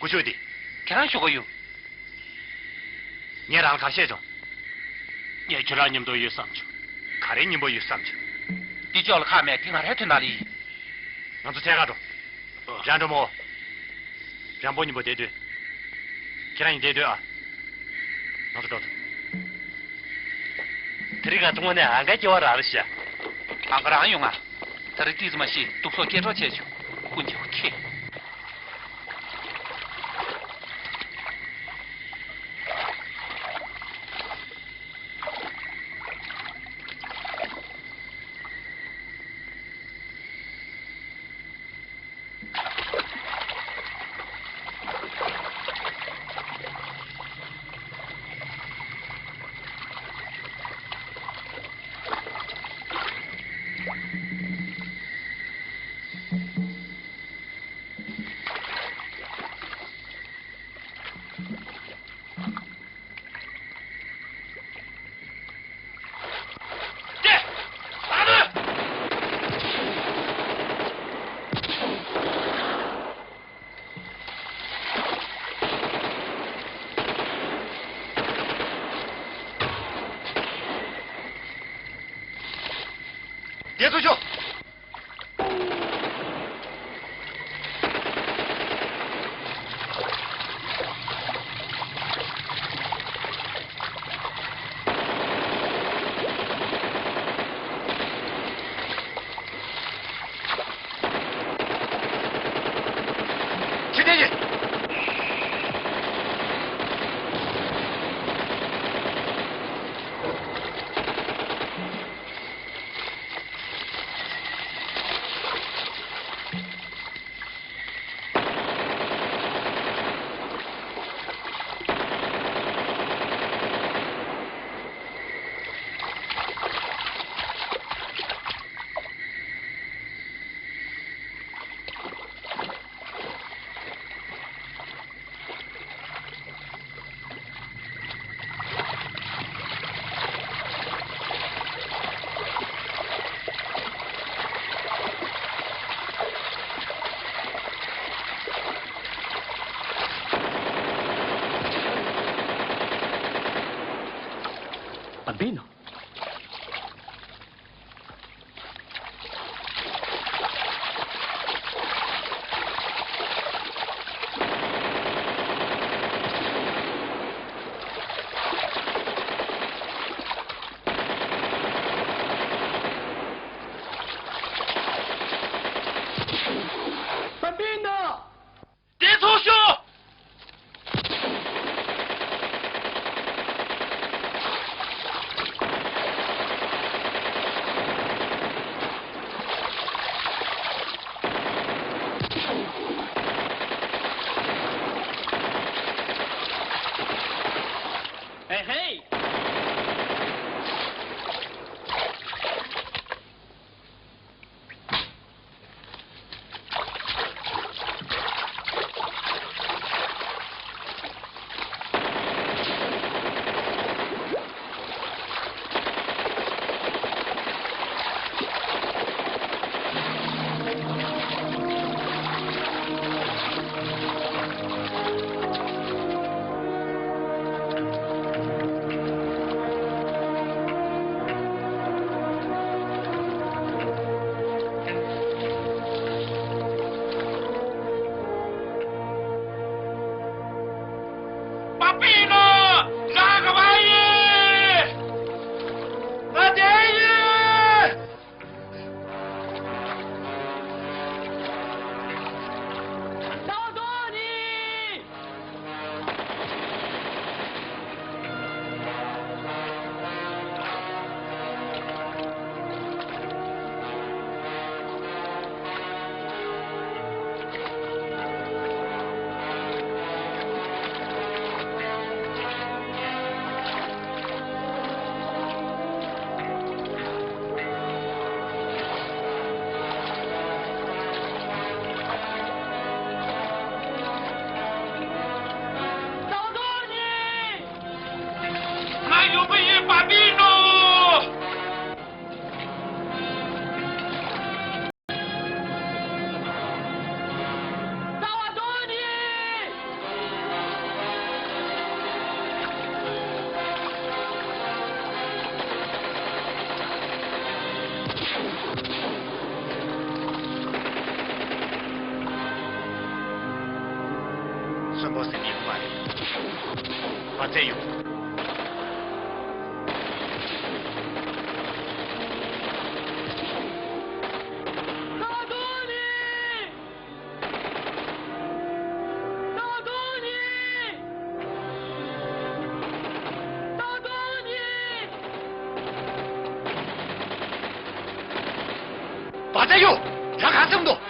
ཀུ་ཤུ་དེ། ཁྱེད་རང་ཞུ་གི་ཡོད། ངས་རང་ལ་ག་རེ་བཤད་བྱུང་། ངས་ཁྱེད་རང་མཉམ་དུ་ཡོད་བསམ་བྱུང་། ག་རེ་མཉམ་པོ་ཡོད་བསམ་བྱུང་། འདི་ཅོག་ལ་ཁག་མེད། དེ་ང་རའི་དོན་དག་ལ་ཡིན། ང་ཚོ་འཚོལ་ག་འགྲོ། རང་འགྲོ་མོ། རང་པོ་མཉམ་པོ་བསྡད་སྡོད། ཁྱེད་རང་ཡིན་བསྡད་སྡོད་ཨ། ང་ཚོ་འགྲོ་ཐུབ། དེ་རིང་ང་ཚོ་དངོས་གནས་ཨང་ཀ་སྐྱེ་བ་རག་རེད་ཤག་ཨང་ཀ་རང་ཡོང་ང་། ད་རེས་ཏོག་ཙམ་མ་ཤི་སྡུག་སོགས་སྐྱེ་གྲོགས་བྱས་བྱུང་། ཀུན་གྱི་ཁེ། པའི་ནང་། པ་པིན་ནོ། དེ་ཚོ་ཤོག་ཨེ་ཧེ། པ་པིན་ནོ། ང་ག་པར་ཡིན། ང་འདིར་ཡིན། ད་དོ་ནི། ང་ཡོང་གི་ཡིན། པ་པིན་ནོ། རྩ་བ་དོན་ནི། གསོན་པོ་ཟེར་གྱི་ཡོད་མ་རེད། མ་ཚད་ཡོད། ད་དོ་ནི། ད་དོ་ནི། ད་དོ་ནི། བ་ད་ཡོ། ཡ་ག་ཚོད་འདུག་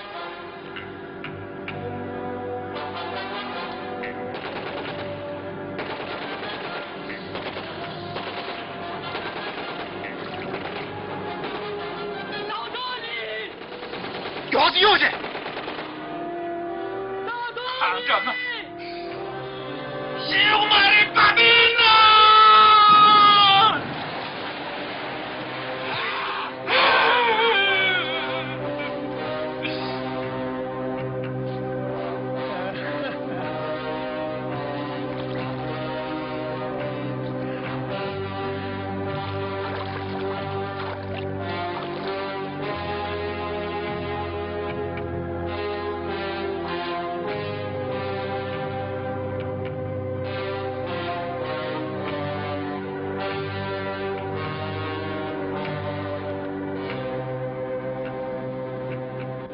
མགྱོགས་ཡོང་ཞེས། ཁ་འདྲ་ན། ཤེས་ཡོང་མ་རེད་པ་མིན་ན།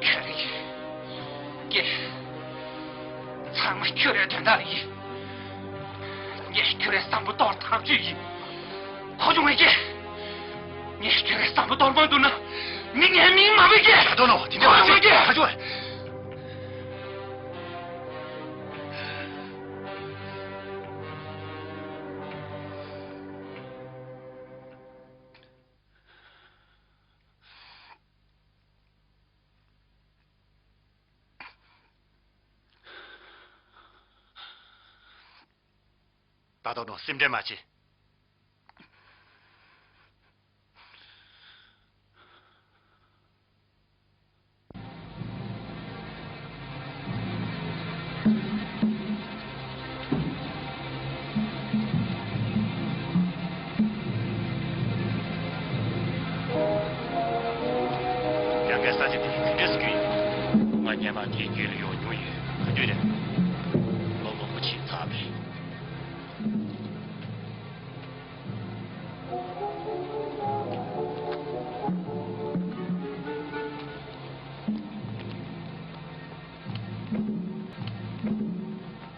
ཁྱོད་རེད། ཀྱེ། ཚང་མ་ཁྱོད་རའི་དོན་དག་ལ་ཡིན། ངས་ཁྱོད་རའི་བསམ་བློ་གཏོར་ཐག་ཆོད་ཡིན། ཧོ་ཅུང་ངས་ཀྱེ། ངས་ཁྱོད་རའི་བསམ་བློ་གཏོར་མ་ཐུབ་ན། མི་ངའི་མིང་མ་བུད་ཀྱེ། ད་དོ་ནོ་དེ་འདྲ་ཧོ་ཅུང་ངས་ཀྱེ། ཧ་ཅུང་། ད་དོ་ནོ་སེམས་ཁྲལ་མ་བྱེད།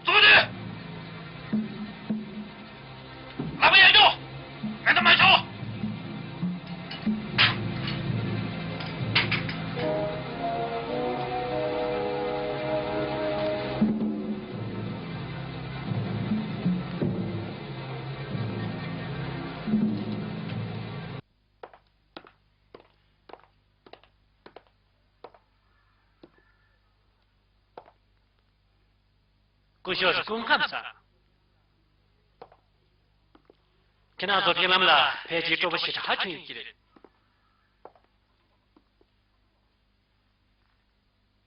ཙོག་ཏེ། ལག་པ་ཡར་རྒྱོབ། མེ་མདའ་མར་ཞོག། སྐུ་ཞབས་སྐུ་ཁམས་བཟང་། ཁྱེད་རང་ཚོ་ཕེབས་ལམ་ལ་ཕལ་ཆེར་སྤྲོ་པོ་ཞེ་དྲག་བྱུང་ཡོད་ཀྱི་རེད།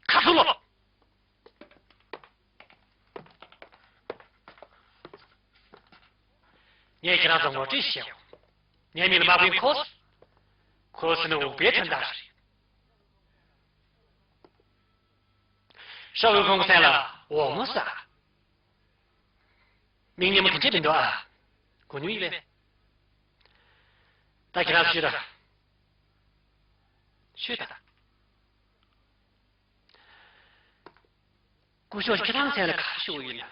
ཁ་ཐུག་ལོ། ངས་ཁྱེད་རང་ཚོ་ངོ་སྤྲོད་བྱེད་འོ། ངའི་མིང་ལ་དམག་དཔོན་ཁོ་སི། ཁོ་སི་ནི་འུག་པའི་དོན་དག་རེད། ཧྲ་ཝུའུ་ཁོང་གི་མཚན་ལ་འོག་མོ་ཟེར། མིང་སྙན་མོ་ག་འདྲ་མི་འདུག་ཨ། གོ་མྱོང་ཡོད་པས། ད་ཁྱེད་རང་ཚོ་ཤོད་དང་། ཤོད་དང་། སྐུ་ཞབས་ཁྱེད་རང་མཚན་ལ་ག་རེ་ཞུ་དགོས་ཡོད་ན།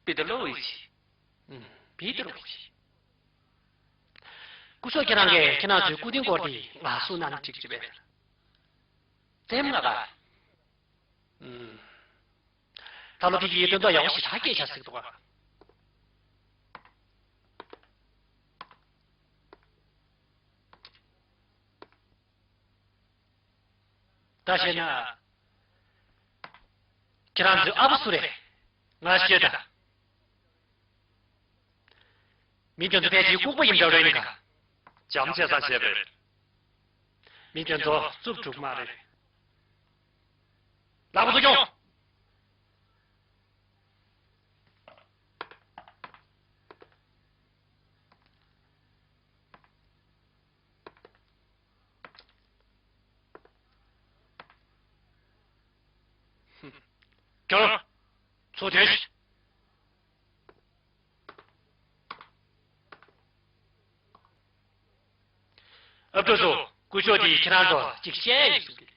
པི་ཏ་ལོ་ཝི་ཆི། ཨུམ། པི་ཏ་ལོ་ཝི་ཆི། སྐུ་ཞབས་ཁྱེད་རང་གིས་ཁྱེད་རང་ཚོའི་སྐུ་རྟེན་སྐོར་དེ་ང་གསུངས་ན་འགྲིག་གི་རེད་པས། ཙེམ་ལ་ག་ཨུམ། ད་ལོ་དེ་གི་སྟོན་ཐོག་ཡག་པོ་ཞེ་དྲག་སྐྱེས་ཤག་ཟེར་གི་འདུག་ག་ད་བཤད་ན། ཁྱེད་རང་ཚོའི་ཨ་ཕ་སུ་རེད། ང་ཤོད་དང་། མི་དེ་ཚོ་ཕལ་ཆེར་ལྐུགས་པ་ཡིན་འདྲ་རེད་ནི་ག་འཇམ་བྱས་ཙང་བྱས་པས། མི་དེ་ཚོ་རྩུབ་སྒྲུག་མ་རེད། ལག་པ་ཚུར་རྒྱོབ། ཀྱང་། ཚུར་ཐོན་ཤིག་ཨ་ཕྲུག་ཚོ། སྐུ་ཞབས་དེས་ཁྱེད་རང་ཚོ་གཅིག་བཤད་ཡིན་གསུང་གི།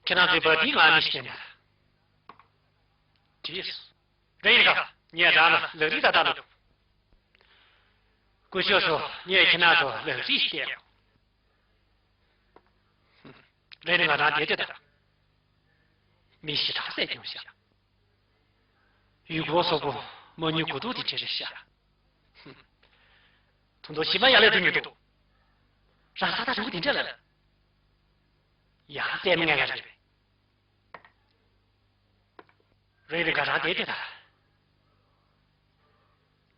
ཁྱེད་རང་ཚོའི་བ་དེའི་ངག་ནས་བཤད་ན། བྲིས། རེད་ཡིན་ག་ངས་རང་ལ་ལག་རིས་ད་ལྟ་ལབ། སྐུ་ཞབས་ཚོ། ངས་ཁྱེད་རང་ཚོ་ལག་རིས་བཤད། རེད་ནི་ང་རང་བསྡད་དེ་ད། མི་ཞེ་དྲག་བསད་ཀྱང་ཤ། ཡུལ་སྐོར་སོག་པོ་མ་ཉུལ་གོ་ཐུག་དེ་འདྲ་རེད་ཤ། ད་དུང་ཞི་མ་ཡག་ལས་དུ་མི་འདུག་རང་ས་ཐག་རིང་པོ་དེ་འདྲ་ལ། ཡང་བཙལ་མི་ངན་ག་རེད་པས། རེད་རེད་ག་རང་བསྡད་དེ་ད།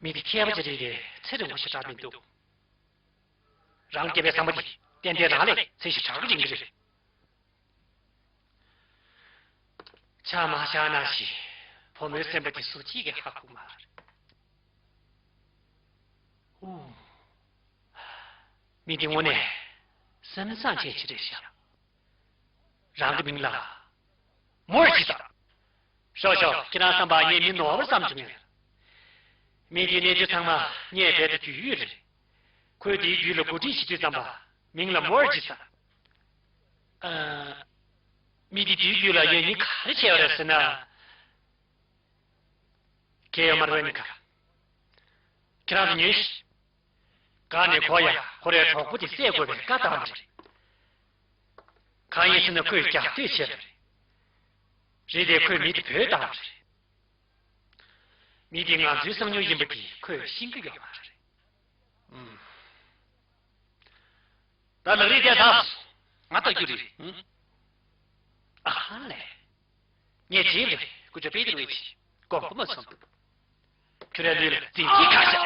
མི་དེ་མཁས་པ་ཅིག་རེད་དེ་ཚེ་རིང་པོ་ཞེ་དྲག་མི་འདུག་རང་སྐྱེ་བའི་བསམ་པ་དེ་ཏན་ཏན་རང་ལས་ཚེ་ཞེ་དྲག་རིང་གི་རེད། ཆ་མ་བཞག་ན་ཞེས་བུ་མོའི་སེམས་པ་དེ་སུ་གཅིག་གིས་ཧ་གོ་མ་རེད། ཨོ། མི་འདི་དངོས་གནས་སེམས་བཟང་ཅན་ཞིག་རེད་ཤག་རང་གི་མིང་ལ་མོར་གྱིས་ད། ཤོག་ཤོག་ཁྱེད་རང་བསམ་པ་ངས་མི་ནོར་བར་བསམ་བྱུང་ངས། མི་འདིའི་གནས་ཚུལ་ཚང་མ་ངས་རྦད་དེ་རྒྱུས་ཡོད་རེད། ཁོས་དེའི་རྒྱུད་ལ་འགོ་ཁྲིད་བྱེད་དུས་ཙམ་པ་མིང་ལ་མོར་གྱིས་ད། ཨ། མི་འདི་དེའི་རྒྱུད་ལ་ཡོད་ནི་ག་རེ་བྱས་པ་རེད་ཟེར་ན། གལ་ཡོད་མ་རེད་པས་ནི་ག་ཁྱེད་རང་ཚོ་ཉོན་ཞིག་གང་ནས་གོ་ཡ་ཁོ་རའི་གྲོགས་པོ་དེ་བསད་དགོས་པའི་བཀའ་བཏང་བ་རེད། གང་ཡིན་ཟེར་ན་ཁོས་རྒྱག་ལྟོས་བྱས་པ་རེད། རེད་དེ་ཁོས་མི་དེ་བོས་བཏང་བ་རེད། མི་དེ་ང་ཚོའི་གསང་མྱུལ་ཡིན་པ་དེ་ཁོས་ཤེས་ཀྱི་ཡོད་མ་རེད། ཨུམ། ད་ལག་རིས་དེ་ད། ང་ལྟ་རྒྱུ་རེད། ཨུམ། ཨ་ཧ་ལས། ངས་བྱས་པ་རེད། སྐུ་ཞབས་པེ་ཏི་རུ་ཡིས་དགོངས་པ་མ་ཚོམ། ཁྱོད་རའི་ལུས་ལ་རྫས་ཀྱིས་ཁ་བཞག་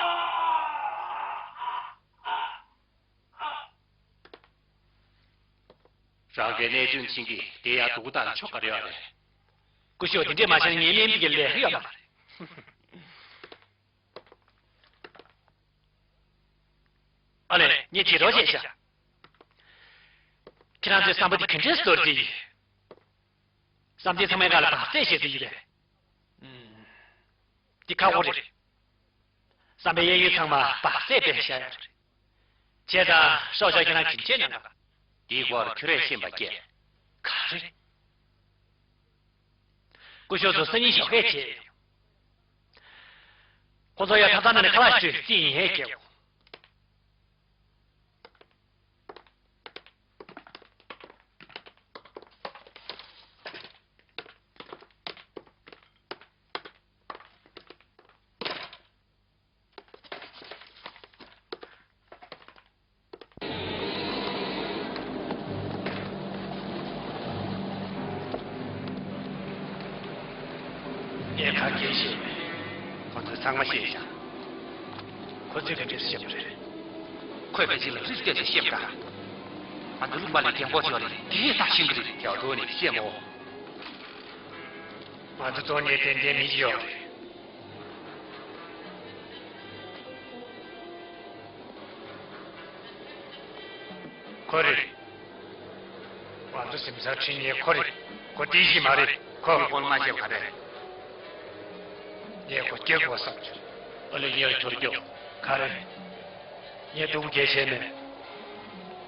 རང་གི་གནས་དོན་ཕྱིན་གྱི་དེ་ཡང་སྡུག་དང་ཆོ་ག་རེ་ཡོད་རེད། སྐུ་ཞབས་དེ་འདྲས་མ་བྱས་ན་ངའི་སྨན་པའི་གི་ལས་ཀ་ཡོད་མ་རེད། ཨ་ལས་ངས་བྱེད་རོགས་བྱས་ཤག་ཁྱེད་རང་ཚོའི་བསམ་པ་དེ་ག་འདྲས་སྟོར་གྱི་ཡིན། བསམ་གཏན་ཚང་མའི་སྒང་ལ་བག་ཚད་བཤད་ཀྱི་ཡོད་པས། ཨུམ། འདི་ཁག་པོ་རེད། བསམ་པའི་གཡས་གཡོན་ཚང་མ་བག་ཚད་སྦས་བཞག་ཡོད་རེད། བྱས་ཙང་སྲོག་ཆགས་ཁྱེད་རང་གིས་བྱས་གནང་དང་། དེའི་སྐོར་ཁྱོད་རས་ཤེས་པ་སྐྱེ། ག་རེ། སྐུ་ཞབས་ཚོ་སང་ཉིན་ཞོགས་ཀས་བྱས་ཡོང་། ཁོ་ཚོ་ཡ་ཐབ་ཚང་ནང་ནས་ཁ་ལག་ཞིག་རྩིས་ཡིན་ཧེ་སྐྱེ། ངས་ག་གེ་ཤེས་མེད། ཁོ་ཚོས་ཚང་མ་ཤེས་ཤག་ཁོ་ཚོས་ག་འདྲས་ཤེས་པ་རེད། ཁོས་ཕལ་ཆེར་ལག་རིས་སྐད་ཆ་བཤད་པ་འདྲ། ང་ཚོ་ལུང་པ་ལ་རྒན་གོག་ཅིག་ཡོད་རེད། དེས་ད་ཤེས་ཀྱི་རེད། ཡག་ཐོག་ནས་བཤད་མོ། ང་ཚོ་ཚོ་ནས་ཏན་ཏན་མི་ཤེས་ཡོད་རེད། ཁོ་རེད། ང་ཚོ་གཟིམ་ཚང་ཁྲིད་མཁན་ཁོ་རེད། ཁོ་དེ་ཞིག་མ་རེད། ཁོ། ཁོ་ལ་མ་བཤད་ག་རེད། ངས་ཁོ་སྐྱོབ་དགོས་བསམ་གྱི། ཨ་ལས་ངས་ཁྱོར་སྐྱོབ། ག་རེ། ངས་སྡུག་རྒྱལ་བྱས་མེད།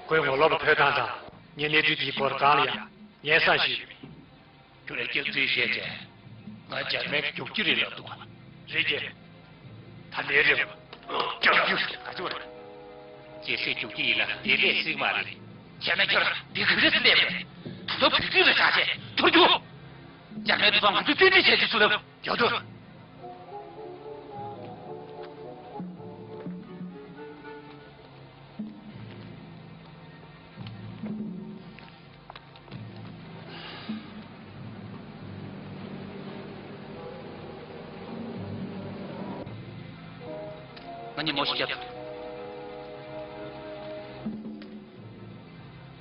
ཁོའི་ངོ་ལོག་ལ་ཕོད་སྟངས་དང་ངས་གནས་ཚུལ་དེའི་སྐོར་གང་ལ་ཡང་ངས་བསམ་ཤེས་ཡོད་མེད། ཁྱོད་ལ་སྐྱག་རྫུན་བཤད་བྱས། ང་འཇར་མན་གྱི་རྒྱུག་ཁྱི་རེད་ལབ་འདུག་ག་རེད་ཀྱི། ད་ལན་རེད་བ། སྐྱག་རྫུན་ཞིག་ག་ཚོད་རེད། རྒྱལ་སྲས་རྒྱུག་ཁྱི་ཡིན་ན་དེ་ལས་སྲིད་མ་རེད། བྱས་ན་ཁྱོད་འདི་ག་རེ་སླེབས་རེད། ད་ལྟ་བོད་བརྒྱུད་ལ་བཞག་བྱས་ཐོར་རྒྱུག་འཇར་མན་དུ་ཚོ་ང་ཚོ་བཙན་ཁྲིད་བྱས་ཏེ་ཚུར་ལབ། རྒྱག་དུས། ང་གཉིད་མོ་ཞིག་བརྒྱབ།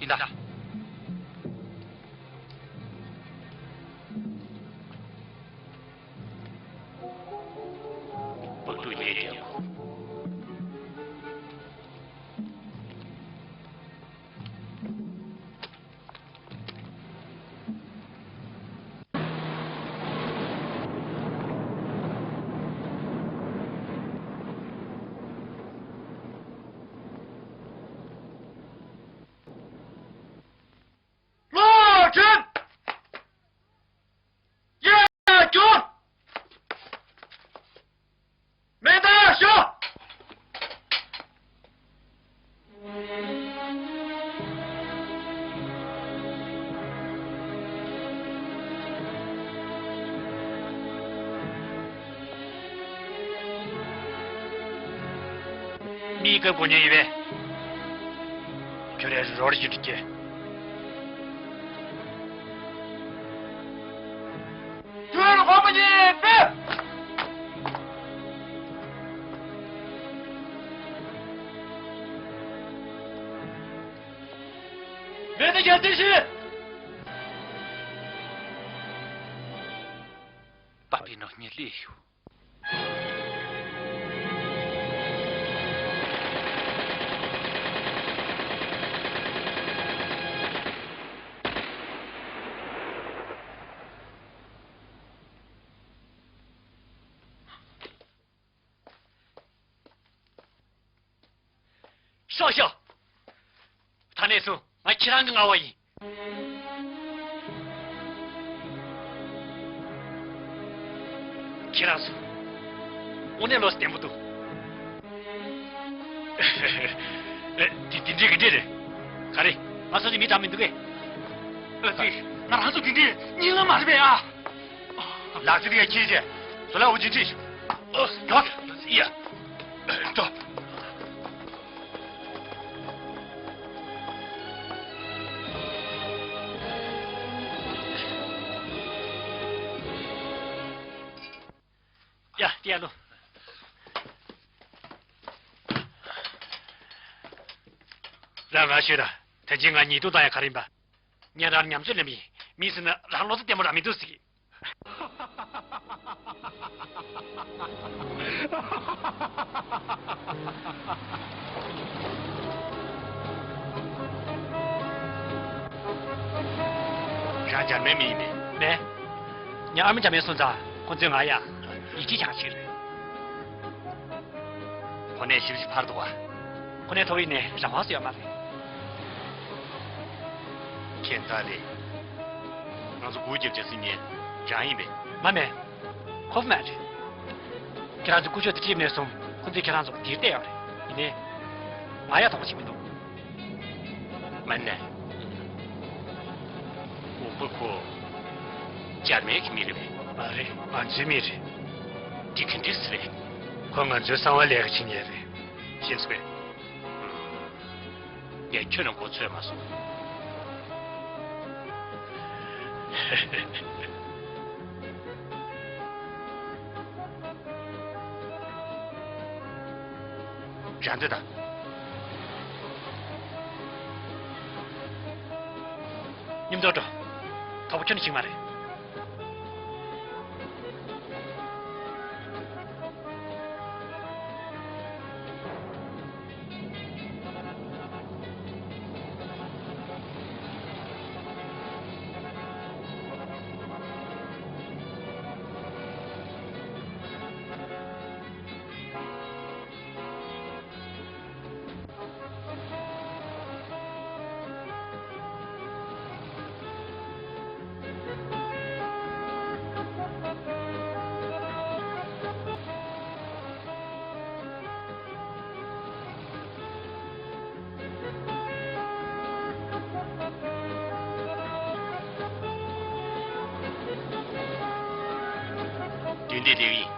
ཡིན་ད། བུ་ཕྲུག་གཉིས་ཀྱང་། ལོ་ཁྲིམས། ཡ་ཅོ། མེ་མདའ་ཤོག་མིའི་སྐབས་དགོས་མཁན་ཡིན་པས། ཁྱོད་རས་རོར་ཞིག་འགྲིག་གི། ཁྱོད་ལ་དགོངས་པ་ཉེས་པས། མེད་ན་རྒྱལ་སྲས་ཤིག་པ་པི་ནོ་ཉིད་ལས་ཞུ། སོག་ཤོག་ད་ནས་བཟུང་ང་ཁྱེད་རང་གི་ངག་དབང་ཡིན། ཁྱེད་རང་ཚོ། དངོས་གནས་བློ་བདེ་པོ་འདུག་ཨེ། དེ་དེ་འདྲའི་གི་འདྲ་རེད། ག་རེ། ང་ཚོ་ཚོ་མི་དྲག་མི་འདུག་གས། ཨ་ཙི། ང་རང་ཚོ་དེ་འདྲའི་གཉིད་ལམ་མ་རེད་པས་ཨ། ལག་རྩལ་ཡ་ཁྱེད་ཀྱིས་བཟོ་ལ་འུ་ཅི་ཁྲིད་ཤོག་ཨོ། ཡོད། ཡ། ཏོ། ཡ། ཏི་ཡ་ལོ། རང་རང་ཤོད་ད། ད་ཅི་ང་ཉེས་རྡུང་བཏང་ཡ་ག་རེ་ཡིན་པ། ངས་རང་ཉམས་ཚོད་ལེན་པ་ཡིན། མི་ཟེར་ན་རང་བློ་རྩེ་བརྟན་པོ་རང་མི་འདུག་ཟེར་གི། རང་འཇར་མན་མི་ཡིན་པས། མེད། ངའི་ཨ་མ་འཇར་མན་སོང་ཙང་ཁོང་ཚོས་ང་ཡ། ཡིད་ཆེས་ཆགས་ཤིག་རེད། གོ་གནས་ཞིབ་ཞིབ་འཕར་འདུག་བ། ཁོ་ནའི་ཐོག་ཡིན་ནའི་རང་དབང་སུ་ཡོད་མ་རེད། ཁྱེད་ད་ལས། ང་ཚོ་སྒུག་རྒྱབ་བྱ་སྲིད་ཉན་རང་ཡིན་པས། མ་མེད། ཁོ་མ་རེད། ཁྱེད་རང་ཚོ་སྐུ་ཞབས་དེ་ཁྲིད་ནས་བཟུང་ཁོ་ཚོས་ཁྱེད་རང་ཚོ་འདིར་བསྡད་ཡོད་རེད། ཡིན་ནའི། ང་ཡ་དོགས་པ་ཞིག་མི་འདུག་མ་ནས། འོག་པ་ཁོ། འཇར་མན་གྱི་མི་རེད་པས། མ་རེད། ང་ཚོའི་མི་རེད། འདི་ག་འདྲས་རེད། ཁོ་ང་ཚོའི་གསང་བ་ལས་ཀ་བྱེད་མཁན་རེད། ཤེས་སོང་པས། ངས་ཁྱོན་ནས་མགོ་ཚོས་མ་སོང་། རང་འདོད་དང་། མཉམ་དུ་འགྲོ། དོགས་པ་ཁྱོན་ནས་ཞིག་མ་རེད། མདུན་དེ་ལེགས་ཡིན།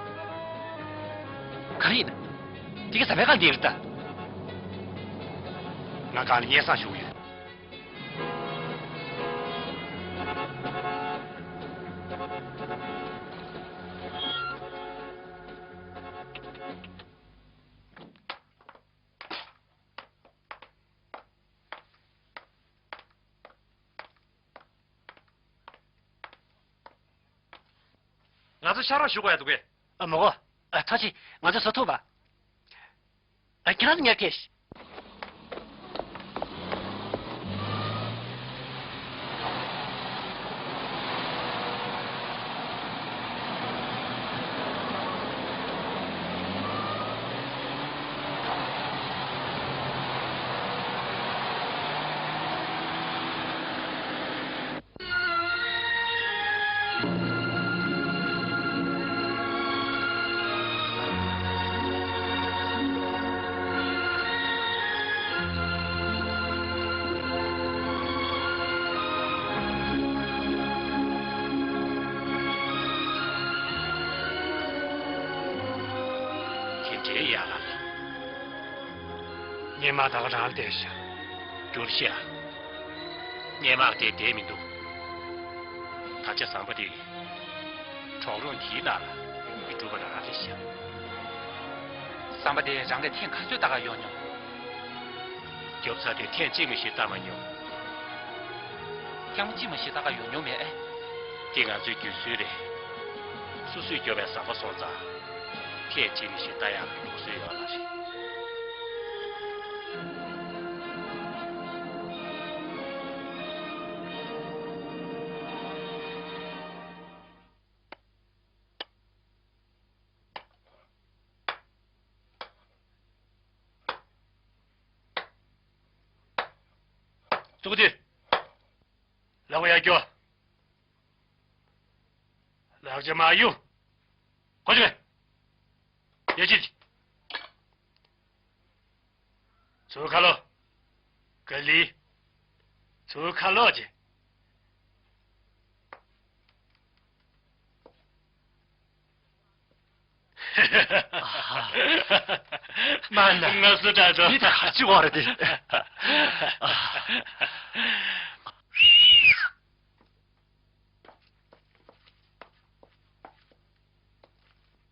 གང་ཡིན། དེ་ག་ཟ་མའི་ཁང་འདི་རེད་ད། ང་གང་ལ་སྙན་སེང་ཞུ་གི་ཡོད། ང་ཚོ་ཕྱག་རོགས་ཞུ་དགོས་ཡ་འདུག་གས། ཨ་མོ་གོ། ཨ་ཐོ་ཆི་ང་ཚོ་བཟོ་ཐུབ་པ། ཨ་ཁྱེད་རང་ཚོ་ཉར་གས། དེ་འདྲའི་ཡག་ལ། སྔོན་མ་ད་ག་རང་བསྡད་ཤག་འགྱུར་ཤག་སྔོན་མ་དེ་བསྡད་མི་འདུག་ད་ཆ་ཟམ་པ་དེ་གྲོག་རོང་དེའི་ནང་ལ་མི་འགྲོ་བ་རང་རེད་ཤག་ཟམ་པ་དེ་རང་ལ་ཐེངས་ག་ཚོད་ལྟ་ག་ཡོང་མྱོང་། རྒྱབ་ཚ་དེ་ཐེངས་གཅིག་མ་ཞིག་ལྟ་མ་མྱོང་། ཐེངས་གཅིག་མ་ཞིག་ལྟ་ག་ཡོང་མྱོང་མེད་ཨེ། དེ་ང་ཚོའི་རྒྱུ་སྲོལ་རེད། སོ་སོས་རྒྱོབ་པའི་ཟམ་པ་སོང་ཙང་། ཕལ་ཆེར་མི་ཞིག་ལྟ་ཡག་གི་ལུགས་སྲོལ་ཡོད་ལ་རེད། ཙུག་དུས། ལག་པ་ཡར་རྒྱོབ། ལག་ཆ་མར་གཡུག་གོ་ཆོད། ཡ་ཅིག་ཚུར་ཁ་ལོག་ག་ལི། ཚུར་ཁ་ལོག་ཅིག་མ་ན། ང་སུ་དྲག་དོ། མི་དང་ག་ཅི་བ་རེད་དེ།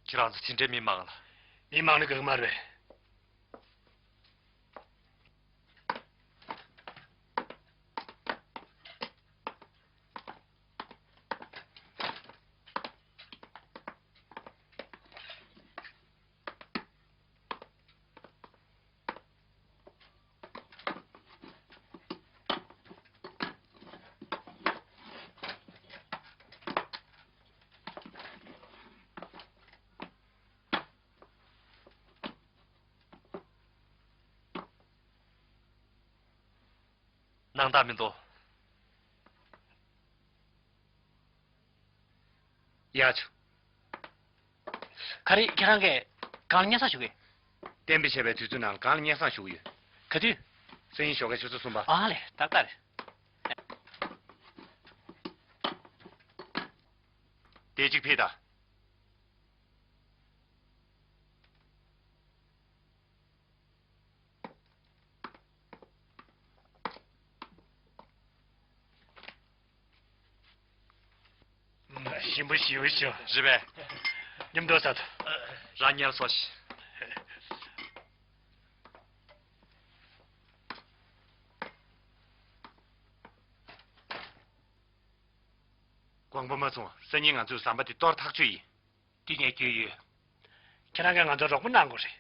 ཁྱེད་རང་ཚོ་དེ་འདྲའི་མི་མང་ལ། མི་མང་ནི་གང་མ་རེད། སྣང་དག་མི་འདུག་ཡ་ཆུ། ག་རེ་ཁྱེད་རང་གིས་གང་ལ་སྙན་སེང་ཞུ་གི། གཏན་འབེབས་བྱས་པའི་དུས་ཚོད་ནང་ལ་གང་ལ་སྙན་སེང་ཞུ་གི་ཡོད། ག་དུས། སང་ཉིན་ཞོགས་ཀའི་ཆུ་ཚོད་གསུམ་པ། ཨ་ལས་ཏག་ཏག་རེད། དེ་གཅིག་ཕུལ་དང་། ཞིམ་པོ་ཞིའུ་ཞིའུ་རེད་པས། མཉམ་དུ་ཟ་དང་། རང་ཉལ་སོ་ཞིག་དགོངས་པ་མ་ཚོམ། སང་ཉིན་ང་ཚོའི་ཟམ་པ་འདི་གཏོར་ཐག་ཆོད་ཡིན། འདི་ངས་རྒྱུས་ཡོད། ཁྱེད་རང་གིས་ང་ཚོར་རོགས་པ་གནང་དགོས་རེད།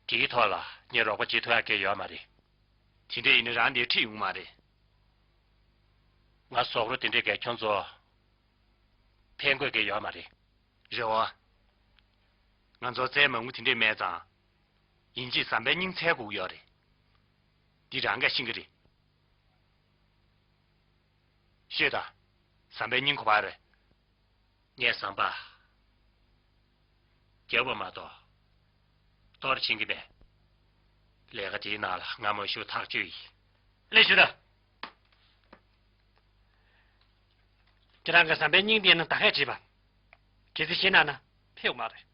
དེའི་ཐོག་ལ་ངས་རོགས་པ་བྱེད་ཐུབ་ཡག་གང་ཡང་ཡོད་མ་རེད། དེ་འདྲ་ཡིན་ན་རང་འདིར་ཁྲིད་ཡོང་མ་རེད། ང་ཟོག་རོ་དེ་འདྲས་ཀྱིས་ཁྱོད་ཚོར་ཕན་དགོས་མཁན་ཡོད་མ་རེད། རེད་བ། ང་ཚོར་རྫས་མང་པོ་དེ་འདྲས་མེད་ཙང་། ཡིན་གཅིག་ཟམ་པའི་སྙིང་བཙལ་དགོས་ཀྱི་ཡོད་རེད། འདི་རང་གིས་ཤེས་ཀྱི་རེད། ཤོད་དང་། ཟམ་པའི་སྙིང་ག་པར་རེད། ངས་ཟམ་པ་རྒྱབ་པ་མ་གཏོགས་གཏོར་ཕྱིན་གྱི་མེད། ལས་ཀ་དེའི་ནང་ལ་ང་མ་ཞུགས་ཐག་ཆོད་ཡིན། ལན་ཞུ་དང་། ཁྱེད་རང་གིས་ཟམ་པའི་སྙིང་དེའི་ནང་ད་གས་བྲིས་པ། གལ་སྲིད་ཤེས་ན་ན་ཕེབས་མ་རེད།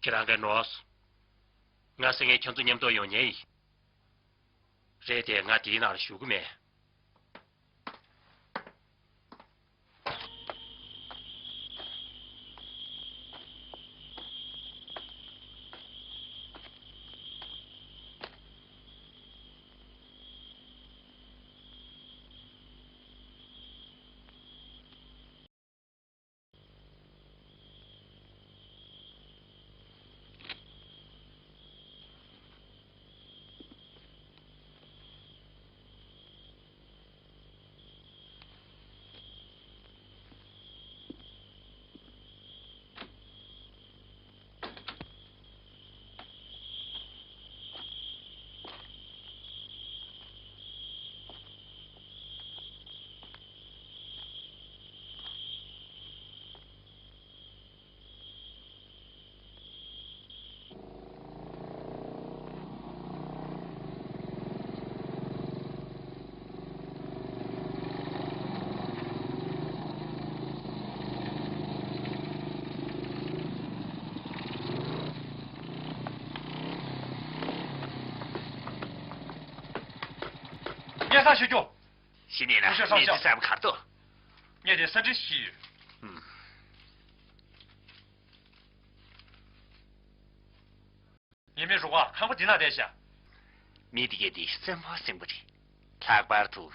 ཁྱེད་རང་གིས་ནོར་སོང་། ང་སང་ཉིན་ཁྱོད་ཚོ་མཉམ་དུ་ཡོང་མཁན་ཡིན། རེད་དེ་ང་དེའི་ནང་ལ་ཞུགས་ཀྱི་མེད། སྙན་སེང་ཞུ་རྒྱུ། ཤི་ནས་ན་ཤོག་ཤོག་མི་ཤོག་ཚེ་གསར་པ་གར་ཏོ། ངས་དེ་ས་འདྲི་ཤི་ཡོད། ངའི་མི་རུ་བ་ཁང་པ་འདི་ན་བསྡད་ཤག་མི་དེ་གས་དེ་བཙན་པོ་སེང་པོ་རེད། ལྷག་པར་དུ།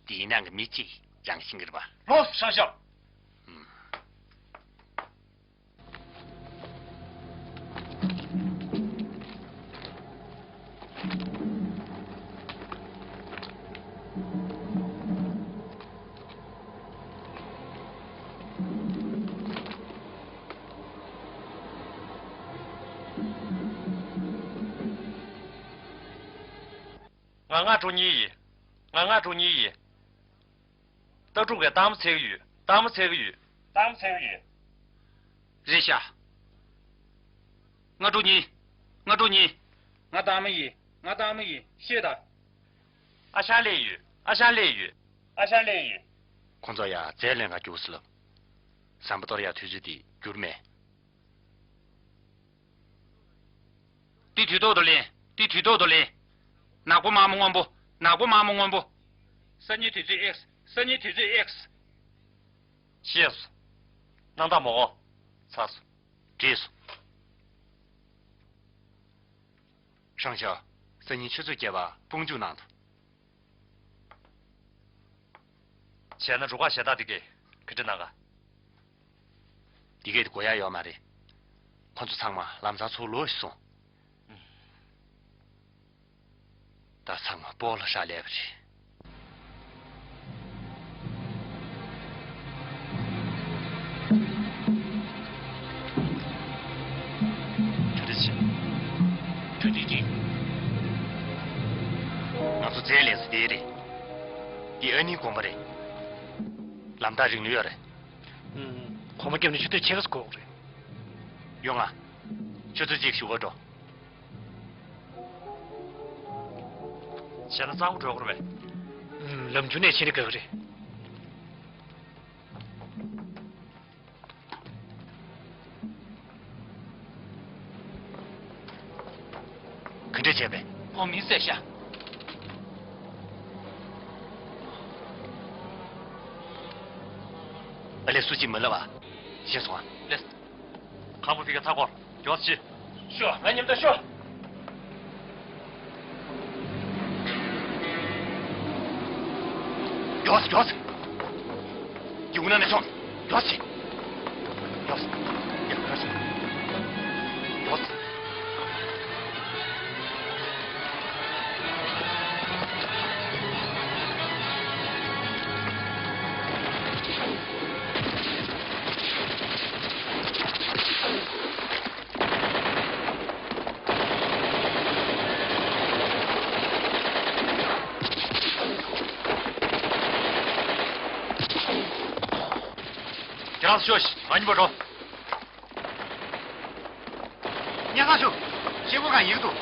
དེའི་ནང་གི་མི་གཅིག་རང་ཤིང་གི་རེད་པ། ལོ་ཧྲང་ཤག་ང་ང་དྲུག་གཉིས་ཡིན། ང་ང་དྲུག་གཉིས་ཡིན། ལྟ་གྲུབ་ཀྱིས་སྟག་མོ་འཚོལ་གྱི་ཡོད། སྟག་མོ་འཚོལ་གྱི་ཡོད། སྟག་མོ་འཚོལ་གྱི་ཡོད། རེད་ཤག་ང་དྲུག་གཉིས། ང་དྲུག་གཉིས། ང་སྟག་མོ་ཡིན། ང་སྟག་མོ་ཡིན། ཤོད་དང་། ཨ་ཞང་སླེབས་ཡོད། ཨ་ཞང་སླེབས་ཡོད། ཨ་ཞང་སླེབས་ཡོད། ཁོང་ཚོ་ཡ་རྫས་ལེན་ག་རྒྱུགས་སོང་ལབ། ཟམ་པ་གཏོར་ཡག་དུས་ཚོད་དེ་འགྱུར་མེད། དེ་དུས་ཐོག་ཏུ་ལེན། དེ་དུས་ཐོག་ཏུ་ལེན། ནག་པོ་དམར་མོ་སྔོན་པོ། ནག་པོ་དམར་མོ་སྔོན་པོ། སང་ཉིན་དུས་ཚོད་ཨེགས། སང་ཉིན་དུས་ཚོད་ཨེགས། ཤེས་སོང་། སྣང་དག་མོ་གོ། ཚར་སོང་། བྲིས་སོང་། ཧྲང་ཤོ། སང་ཉིན་ཆུ་ཚོད་བརྒྱད་པ་དཔུང་འཇུག་གནང་དང་། བྱས་ན་རུ་ཁག་ཞེ་དྲག་འདི་གས་ག་འདྲ་གནང་ག་འདི་གས་དེ་དགོས་ཡག་ཡོད་མ་རེད། ཁོ་ཚོ་ཚང་མ་ལམ་སང་ཚུར་ལོག་ཤི་སོང་། ད་ཚང་མ་སྤོ་ལོ་ཧྲ་ལས་པ་རེད། དེ་རེད། འདི་ཨ་ནིའི་དགོན་པ་རེད། ལམ་ཐག་རིང་ལོས་ཡོད་རེད། ཨུམ། གོང་མ་སྐྱབས་གནས་ཆུ་ཚོད་ཕྱེད་ཀ་ཙམ་འགོར་དགོས་རེད། ཡོང་ང་། ཆུ་ཚོད་གཅིག་གཞུག་གུ་འགྲོ། བྱས་ན་གཙང་པོ་འགྲོ་དགོས་རེད་པས། ཨུམ། ལམ་རྒྱུད་ནས་ཕྱིན་ན་དགའ་གི་རེད། ག་འདྲ་བྱས་པས། ཁོང་མི་བསད་ཤག་ཨ་ལས་སུ་གཅིག་མ་ལབ་པ། ཤེས་སོང་ཨ། ལགས། ཁ་པོ་ཕི་ཀ་ཚ་གོ། མགྱོགས་ཤིག་ཤོག་ང་མཉམ་དུ་ཤོག་མགྱོགས་སེ་མགྱོགས་སེ། ཡུག་ན་ནས་སོང་། མགྱོགས་སེ། མགྱོགས་སེ། ཡ་ཁར་སོང་། མགྱོགས་སེ། ཁྱེད་རང་ཚོ་ཤོག་ང་གཉིས་པོ་འགྲོ། སྙན་སེང་ཞུ། ཤེལ་སྒོ་སྒང་ཡིན་འདུག་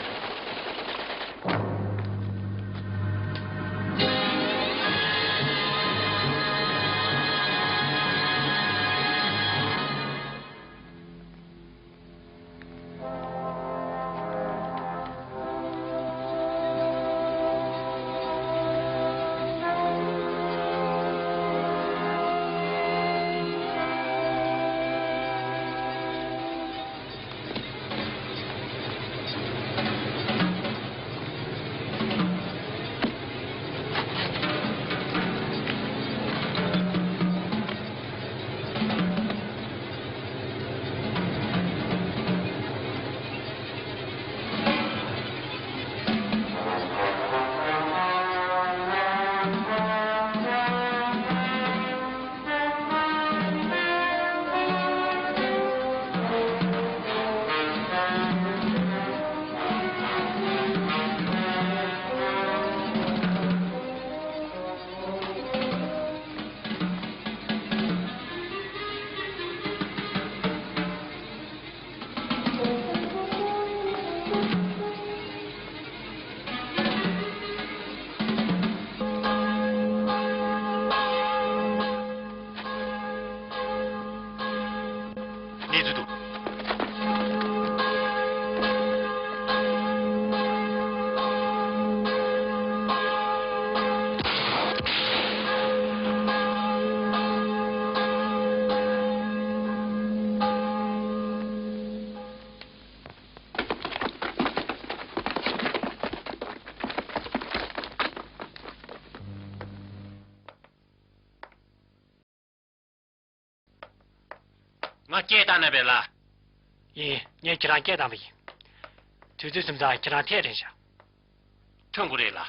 གནས་ཚུལ་འདུག་ང་སྐད་བཏང་ན་བས་ལ། ཡིན། ངས་ཁྱེད་རང་སྐད་བཏང་བ་ཡིན། དུས་ཚོད་ཟིན་ཙང་ཁྱེད་རང་ཐད་རན་བཞག་ཐོན་དགོས་རེད་ལ།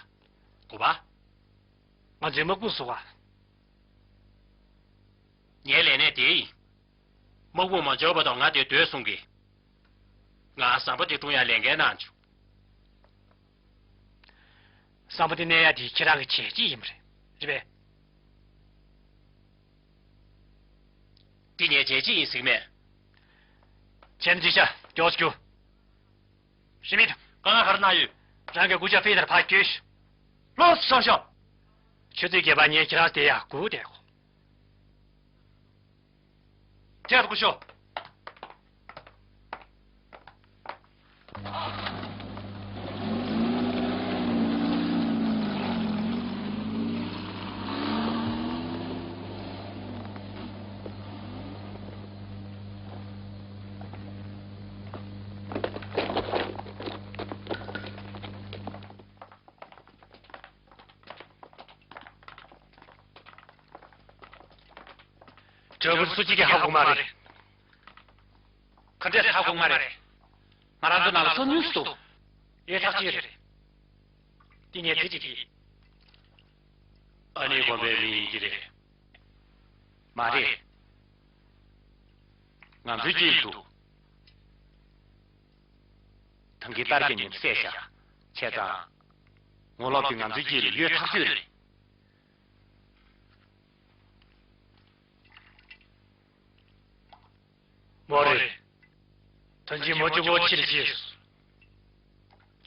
དགོས་པ། ང་ཚོའི་དམག་དཔུང་བཟོ་བ། ངའི་ལས་གནས་དེ་ཡིན། དམག་དཔུང་མ་འབྱོར་བ་དང་ང་དེ་སྡོད་གསུང་གི། ང་ཟམ་པ་དེ་སྲུང་ཡ་ལས་འགན་གནང་བྱུང་། ཟམ་པ་དེ་གནས་ཡ་དེ་ཁྱེད་རང་གི་བྱས་རྗེས་ཡིན་པ་རེད། རེད་པས། འདི་ངའི་བྱས་རྗེས་ཡིན་ཟེར་གི་མེད། བྱས་ན་ཅི་བྱ། མགྱོགས་སུ་རྒྱུགས། ཤི་མིད། དཀའ་ངལ་ག་རེ་གནང་ཡོད། རང་གི་སྐུ་ཞབས་ཕི་ཏར་ཕར་བསྐྱོད་ཤོག་ལོགས་སུ་སོང་ཤོག་ཆུ་ཚོད་བརྒྱད་པ་ཉིན་ཁྱེད་རང་དེ་ཡར་སྒུག་བསྡད་དགོས། ཁྱེད་སྐུ་ཞབས། དྲ་འབུར་སུ་གཅིག་གིས་ཧ་གོ་མ་རེད། ག་འདྲས་ཧ་གོ་མ་རེད། ང་རང་ཚོ་ནང་ལ་ཚོར་ཉུང་ཞིག་འདུག་ཡོད་ཐག་ཆོད་རེད། འདི་ངས་དེ་གཅིག་གིས། ཨ་ནི་དགོན་པའི་མི་ཡིན་གྱི་རེད། མ་རེད། ང་ཚོའི་གཅིག་འདུག་ཐང་གི་ལྟར་གྱི་ཉིན་བསད་བཞག་བྱས་ཙང་། ངོ་ལོག་པས་ང་ཚོའི་རྗེས་ལ་ཡོད་ཐག་ཆོད་རེད། མོ་རེ། ད་ཅི་མོ་གཅིག་པོ་ཕྱིར་ཕྱིན་སོང་།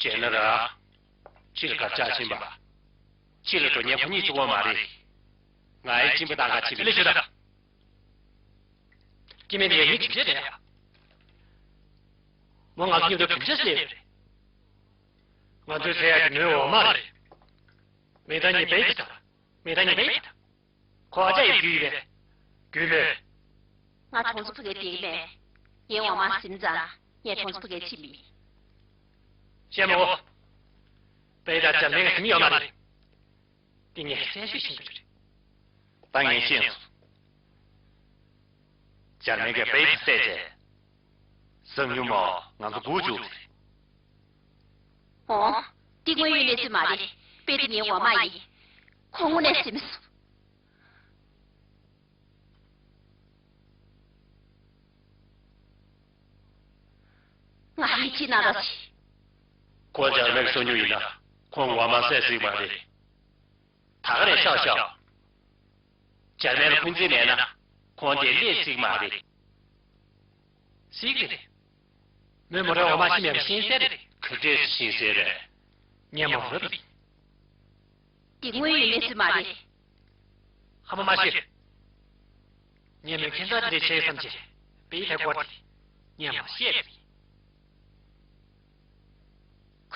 བྱས་ན་ར། ཕྱིར་ག་བཅག་ཕྱིན་པ། ཕྱིར་འགྲོ་ཉན་ཁོ་གཉིས་གཅིག་པོ་མ་རེད། ང་ཡི་སྦྱིན་པ་དང་ག་ཕྱིན་པ་ལས་ཞུ་དང་། སྐྱེ་དམན་དེ་ཡ་ཡིན་གྱི་འདྲ་རེད་ཡ། མོ་ང་ཚོ་མཉམ་དུ་ག་འདྲ་བསྡད་ཡོད་རེད། ང་ཚོའི་ཚེ་ཡག་གི་མོའི་འོ་མ་རེད། མེ་ད་ཉེ་པའི་ཅི་དང་། མེ་ད་ཉེ་པའི་ཅི་དང་། ཁོ་ཨ་ཅག་ཡི་རྒྱུ་ཡིན་པས། རྒྱུས་མེད། ང་གྲོང་ཚོ་ཕ་གིར་བསྡད་ཀྱི་མེད། ངའི་འོ་མ་ཟིན་ཙང་ངས་གྲོང་ཚོ་ཕ་གིར་ཕྱིན་པ་ཡིན། བཤད་མོ། པའི་ད་ཅམ་ལེན་ཟིན་ཡོད་མ་རེད། འདི་ངས་གསལ་ཞུ་ཞུ་གི་རེད། ད་ངས་ཤེས་སོང་། འཇར་མན་གྱིས་པའི་ཏི་བསད་རྗེས། གཟབ་མྱུར་མོ་ང་ཚོ་སྒུག་བཅུག་པ་རེད། འོང་། འདི་དངོས་ཡོད་གནས་ཚུལ་མ་རེད། པའི་ཏི་ངའི་འོ་མ་ཡིན། ཁོ་དངོས་གནས་ཟིན་སོང་། ང་ཡིད་ཆེས་གནང་རོགས་གྱིས། ཁོ་འཇར་མན་གྱི་སོ་ཉུལ་ཡིན་ན་ཁོ་ངོ་མ་བསད་སྲིད་མ་རེད། ད་ག་རེ་ཤག་ཤག་འཇར་མན་ལ་འཁོན་འཛིན་མེད་ན་ཁོང་དེ་སླེབས་སྲིད་མ་རེད། སྲིད་ཀྱི་རེད། མོས་མོ་རའི་འོ་མ་ཤི་མེད་པ་ཤེས་གསལ་རེད། ག་འདྲས་ཤེས་གསལ་རེད། ངས་མོ་རབ་ཡིན། འདི་དངོས་ཡོད་གནས་ཚུལ་མ་རེད། ཧ་མ་མ་ཤེས། ངས་མོས་ཁྱད་མཚར་དེ་འདྲས་བྱས་བསམ་བྱས་པའི་ཐད་སྐོར་དེ་ངས་མ་བཤད་པ་ཡིན།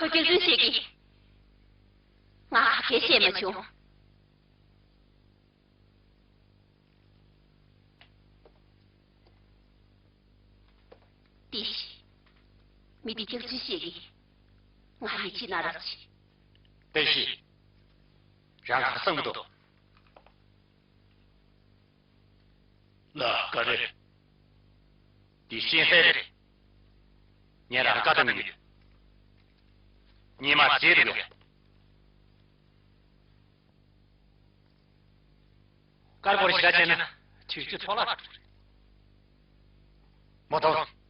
ཁོས་སྐྱག་རྫུན་བཤད་ཀྱི། ང་ག་གེ་བཤད་མ་བྱུང་། ཏི་ཤི། མི་འདི་སྐྱག་རྫུན་བཤད་ཀྱི། ང་ཡིད་ཆེས་གནང་རོགས་གྱིས། ཏི་ཤི། རང་ག་རེ་བསམ་གྱི་འདུག་ལ་ག་རེ། འདི་ཤེས་གསལ་རེད། ངས་རང་བཀའ་བཏང་གི་ཡོད། སྔོན་མ་བྱས་འདུག་གས། དཀར་པོར་ཞེ་དྲག་བྱས་ན་དུས་ཚོད་འཕྲོ་བརླག་འགྲོ་གི་རེད། མ་གཏོགས།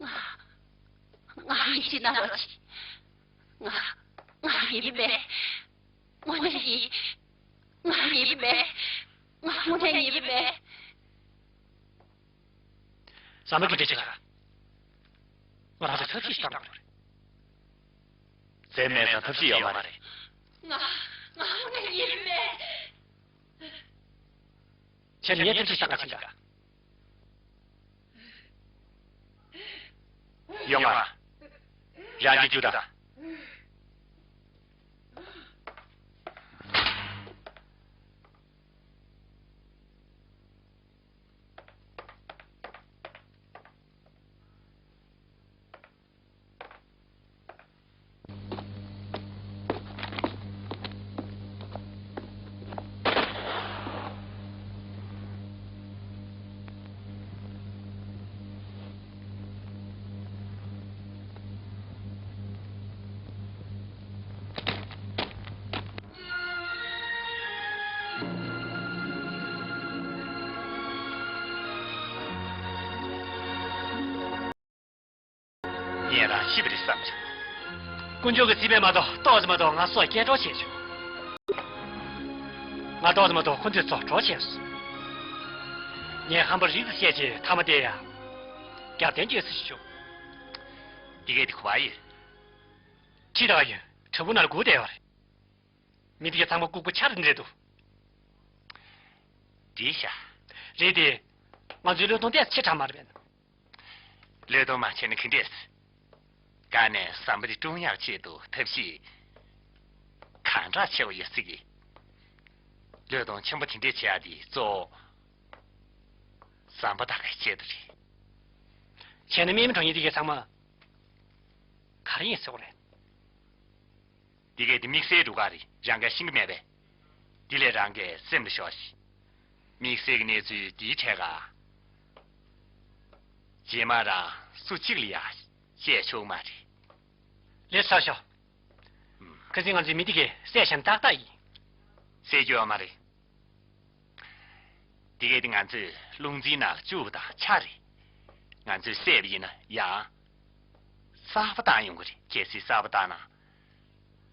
ང་ང་ཡིད་ཆེས་གནང་རོགས་གྱིས། ང་ང་ཉེས་པ་མེད། དངོས་གནས་ཡིན། ང་ཉེས་པ་མེད། ང་དངོས་གནས་ཉེས་པ་མེད། ཟ་མ་གི་འདྲ་ཅིག་ལ། ང་རང་ཚོས་ཐབས་ཤེས་ཤིག་བཏང་དགོས་རེད། བཙན་མེད་ཙང་ཐབས་ཤེས་ཡོད་མ་རེད། ང་ང་དངོས་གནས་ཉེས་པ་མེད། ཁྱེད་ངས་ཐབས་ཤེས་བཏང་ག་ཕྱིན་ག་ཡོང་ང་། རང་གི་རྒྱུ་དང་། ངས་རང་ཤི་བ་རེད་བསམ་བྱུང་། དཀོན་མཆོག་གི་སྲིད་པས་མ་གཏོགས་ཏོག་ཙམ་མ་གཏོགས་ང་སྲོག་སྐྱེལ་གྲབས་བྱས་བྱུང་། ང་ཏོག་ཙམ་མ་གཏོགས་ཁོ་ཚོས་བཙོག་གྲབས་བྱས་སོང་། ངས་ཧམ་པ་རིགས་ཙམ་བཤད་རྗེས་མཐའ་མ་དེ་ཡང་རྒྱབ་རྟེན་བཅོལ་ཟེར་ཞུ། འདི་གས་འདི་ག་པར་ཡོད། ཁྲིད་ད་ག་ཡོད། བྲག་ཕུག་ནང་ལ་སྒུག་བསྡད་ཡོད་རེད། མི་དེ་གའི་ཚང་མ་ལྐུགས་པ་ཆགས་རེད་འདྲ་འདུག་འགྲིག་ཤག་རེད་དེ། ང་ཚོའི་བློས་གཏོང་ཏོག་ཙམ་ཆེ་དྲགས་མ་རེད་པས། བློས་གཏོང་མ་བྱས་ན་ག་འདྲས། ག་ནས་ཟམ་པ་དེ་བཀྲོངས་ཡག་ཆེད་དུ་ཐབས་ཤེས་གང་དྲག་ཆེ་བ་ཡོད་སྲིད་ཀྱི། བློས་གཏོང་ཆེན་པོ་དེ་འདྲས་བྱེད་ཡག་དེ་གཙོ་བོ་ཟམ་པ་དག་གི་ཆེད་དུ་རེད། བྱས་ན་སྨན་མི་གྲོངས་ཡིན་དེ་གའི་ཚང་མ་ག་རེ་ཡིན་ཟེར་བ་རེད། འདི་གས་འདི་དམིགས་བསལ་རུ་ཁག་རེད། རང་གིས་ཤེས་ཀྱི་མེད་པས། འདི་ལས་རང་གིས་སེམས་ལ་ཞོག་ཤིག་དམིགས་བསལ་གྱི་གནས་ཚུལ་འདིའི་གྲས་ཀ་རྗེས་མ་རང་སུ་གཅིག་ལ་ཡང་བཤད་ཆོག་མ་རེད། ལས་ཚར་ཤོག་ཁ་སང་ང་ཚོའི་མི་འདི་གས་བསད་བཞག་ན་ཏག་ཏག་ཡིན། བསད་རྒྱུ་ཡོད་མ་རེད། འདི་གས་འདི་ང་ཚོས་རླུང་འཛིན་ནང་བཅུག་པ་དང་ཆ་རེད། ང་ཚོས་བསད་པ་ཡིན་ན་ཡང་གསར་པ་བཏང་ཡོང་གི་རེད། གལ་སྲིད་གསར་པ་བཏང་ན་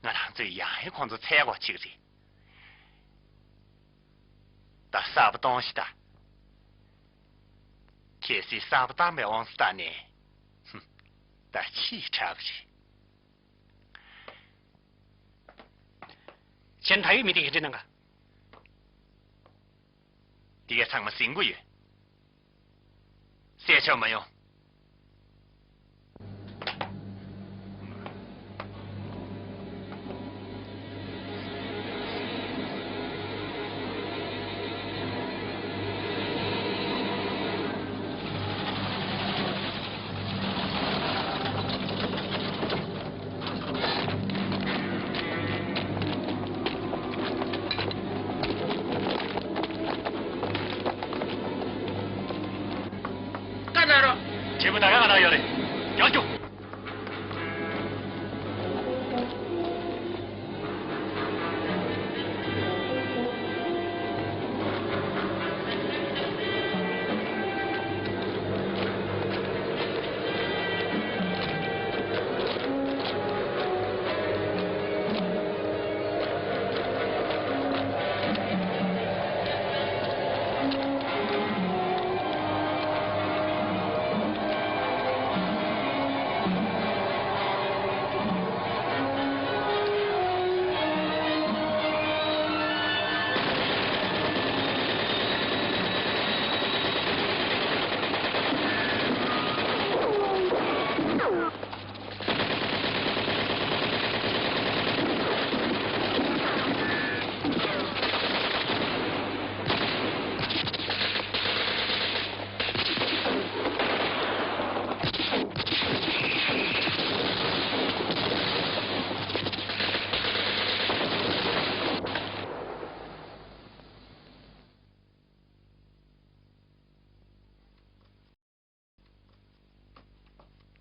ང་རང་ཚོས་ཡང་ཡང་ཁོང་ཚོ་འཚོལ་དགོས་ཆགས་ཀྱི་རེད། ད་གསར་པ་གཏོང་ཤིག་ད། གལ་སྲིད་གསར་པ་བཏང་པའི་དབང་དུ་བཏང་ནས། ཧུམ། ད་ཕྱིས་དྲག་གི་རེད། ཁྱེད་ད་ཡོད་མི་དེ་ག་འདྲ་གནང་ག། དེ་ག་ཚང་མ་ཟིན་གྱི་ཡོད། བསད་ཆོག་མ་ཡོང་། བཀའ་གནང་རོགས། དྲིལ་བུ་ད་ག་ང་ན་ཡོད་རེད། ཡར་རྒྱུགས།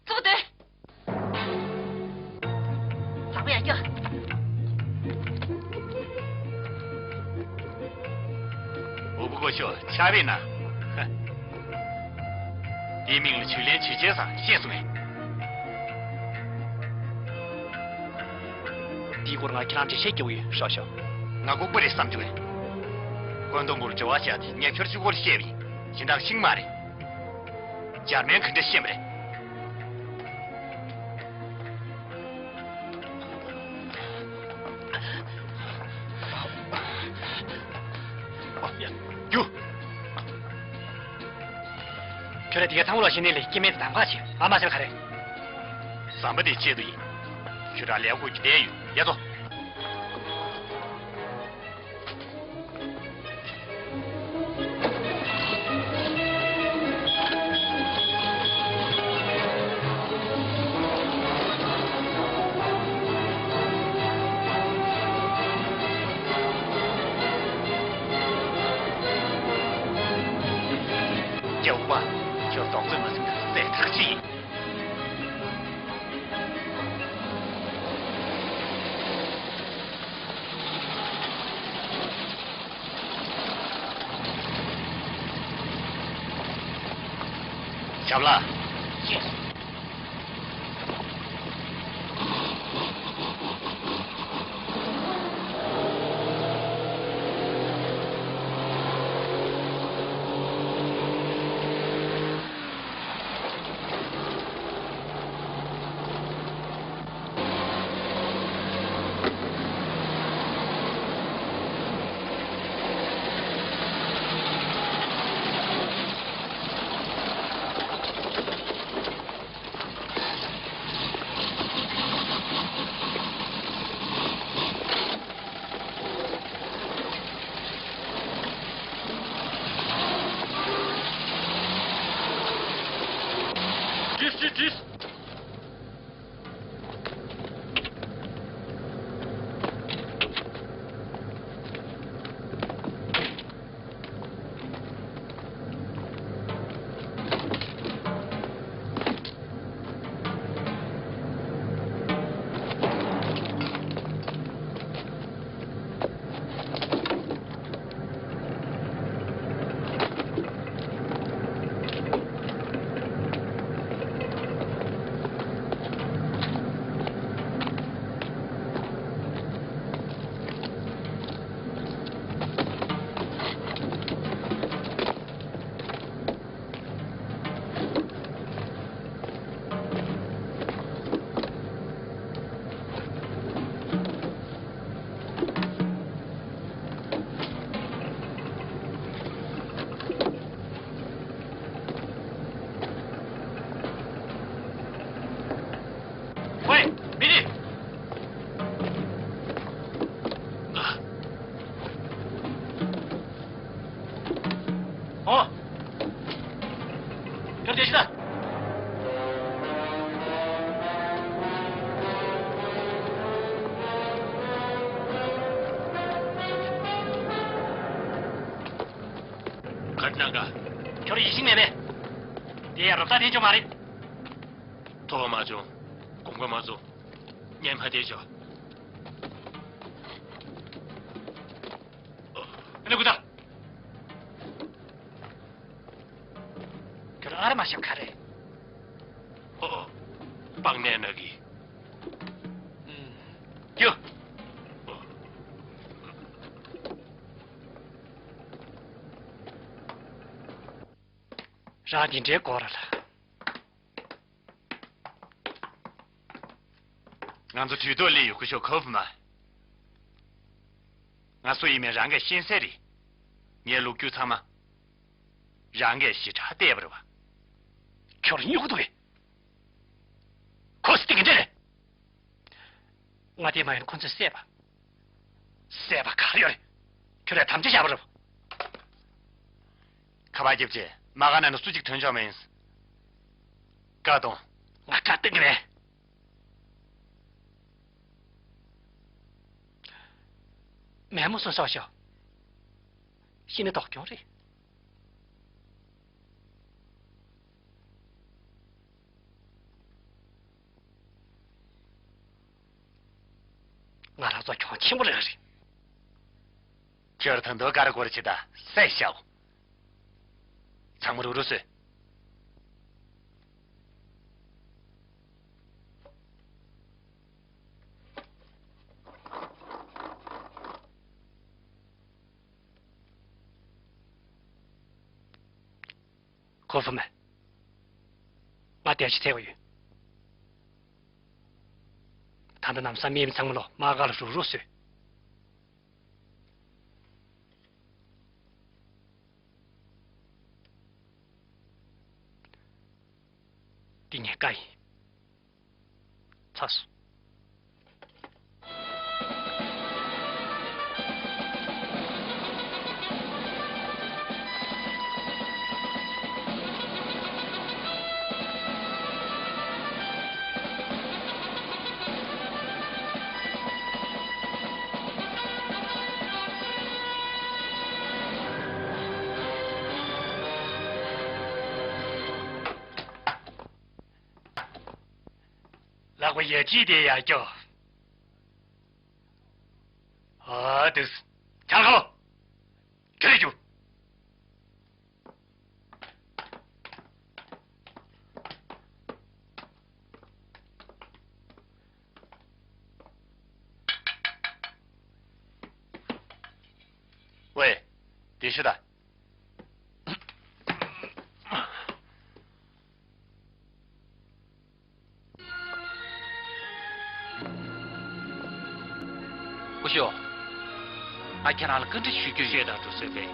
ཙོག་སྡོད། ལག་པ་ཡར་རྒྱོབ། འུ་བུ་སྐུ་ཞབས་ཕྱག་རེ་གནང་། དེའི་མིང་ལ་ཇུས་ལེན་ཇུས་ཆེན་ཟེར། ཤེས་སོང་ངས། དེའི་སྐོར་ང་ཁྱེད་རང་འགྲེལ་བཤད་རྒྱག་གི་ཡོད། ཧྲོ་ཤོ། ང་ལྐུགས་པ་རེད་བསམ་བྱུང་ངས། བཀོད་འདོམས་པུར་འབྲེལ་བ་བྱས་ཏེ་ཉེ་ཆར་གཅིག་པོར་བཤད་པ་ཡིན། གཞན་དག་ཤེས་མ་རེད། འཇར་མན་ག་འདྲ་ཤེས་པ་རེད། རྒྱུགས། ཁྱོད་ར་དེ་ག་ཚང་མ་ལོག་ཤེས་ནས་ལས་སྐྱེ་དམན་དེ་དམ་ཁ་བྱེད། ཨ་མ་ཟེར་ག་རེ། ཟམ་པ་དེའི་ཆེད་དུ་ཡིན། ཁྱོད་རང་ལས་ཁུར་གྱི་བསྡད་ཡོད། ཡ་ཙོ། རྒྱལ་བོ་པ། ཁྱོད་རྡོག་རྫིས་མ་ཟིན་པར་བསད་ཐག་ཆོད་ཡིན། ཞབས་ལ། ཡེས། ཨོ། ཁྱོད་བདེ་ཤི་ད། ག་རེ་གནང་ག་ཁྱོད་ཡིད་ཆེས་མེད་པས། དེ་ཡང་རོབ་ཙམ་བསྡད་ཆོག་མ་རེད། ཐོག་མ་བྱུང་། གོམ་ཁ་མ་བཟོ། ཉན་མ་བསྡད་ཆོག་ཨ་ནི་ཀུ་ད། ཁྱོད་ཨ་ར་མ་ཤོག་ག་རེ། ཨོ། སྤང་ནས་ན་གི། ཀྱོ། རང་འདི་འདྲའི་སྐོར་ལ། ང་ཚོ་དུས་ཐོག་སླེབས་ཡོད་ཁུ་ཤོ་ཁོབ་མ། ང་སུ་ཡིན་མིན་རང་གིས་ཤེས་གསལ་རེད། ངའི་ལོ་རྒྱུས་ཚང་མ། རང་གིས་ཞེ་དྲག་བལྟས་པ་རེད་བ། ཁྱོད་སྨྱོ་གི་འདུག་གས། ཁོ་སི་ཏི་གི་འདྲེ་རེད། ང་དེ་མ་ཡིན་ཁོ་ཚོས་བསད་པ། བསད་པ་ག་རེ་ཡོད་རེད། ཁྱོད་རས་དམ་བཅའ་བཞག་པ་རེད། ཁ་པར་རྒྱབ་རྗེས་མ་ག་ན་ནས་སུ་གཅིག་ཐོན་ཆོག་མ་ཡིན། བཀའ་གཏོང་། ང་བཀའ་གཏོང་གི་མེད། མེད་མོ་སོང་སོག་ཤོག་ཤི་ན་དོགས་སྐྱོང་རེད། ང་རང་ཚོ་གྱོང་ཆེན་པོ་རེད་རེད། ཁྱོད་ད་དུང་དཀར་སྒོར་ཆེ་ད་སེ་ཤའོ། ཚང་མ་རུ་རུ་སོད། ཁོ་ཧྥུ་མེ། ང་བདེ་སྐྱིད་ཐེབས་ཡོད། ད་ལྟ་ནམ་སང་མི་ཚང་མ་ལོ་མ་ག་ལ་རུ་རུ་སོད། འདི་ངའི་བཀའ་ཡིན། ཚར་སོང་། ལག་པ་ཡ་གཅིག་དེ་ཡར་སྐྱོར། ཨ་དུས། ཆང་ཁོ། ཁྱོད་རེ་རྒྱུ། ཝེ། དེ་ཤི་ད། སྐུ་ཞབས། ང་ཁྱེད་རང་ལ་བཀའ་འདྲི་ཞུ་རྒྱུ་ཡོད། ཤེས་དང་གྲུབ་ཟེར་བས།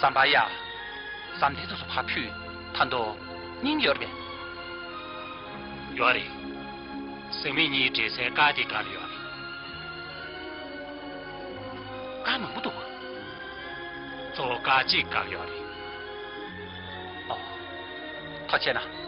ཟམ་པ་ཡ། ཟམ་དེ་ཚོ་ཕར་ཕུད། ད་དུང་སྙིང་ཡོད་རེད། ཡོད་རེད། ཟིང་མིག་གཉིས་འདྲེས་སའི་ཀ་དེ་ག་ལ་ཡོད་རེད། ཀ་མང་པོ་འདུག་གཙོ་བོ་ཀ་གཅིག་བཀག་ཡོད་རེད། ཨོ། ཐུགས་རྗེ་གནང་།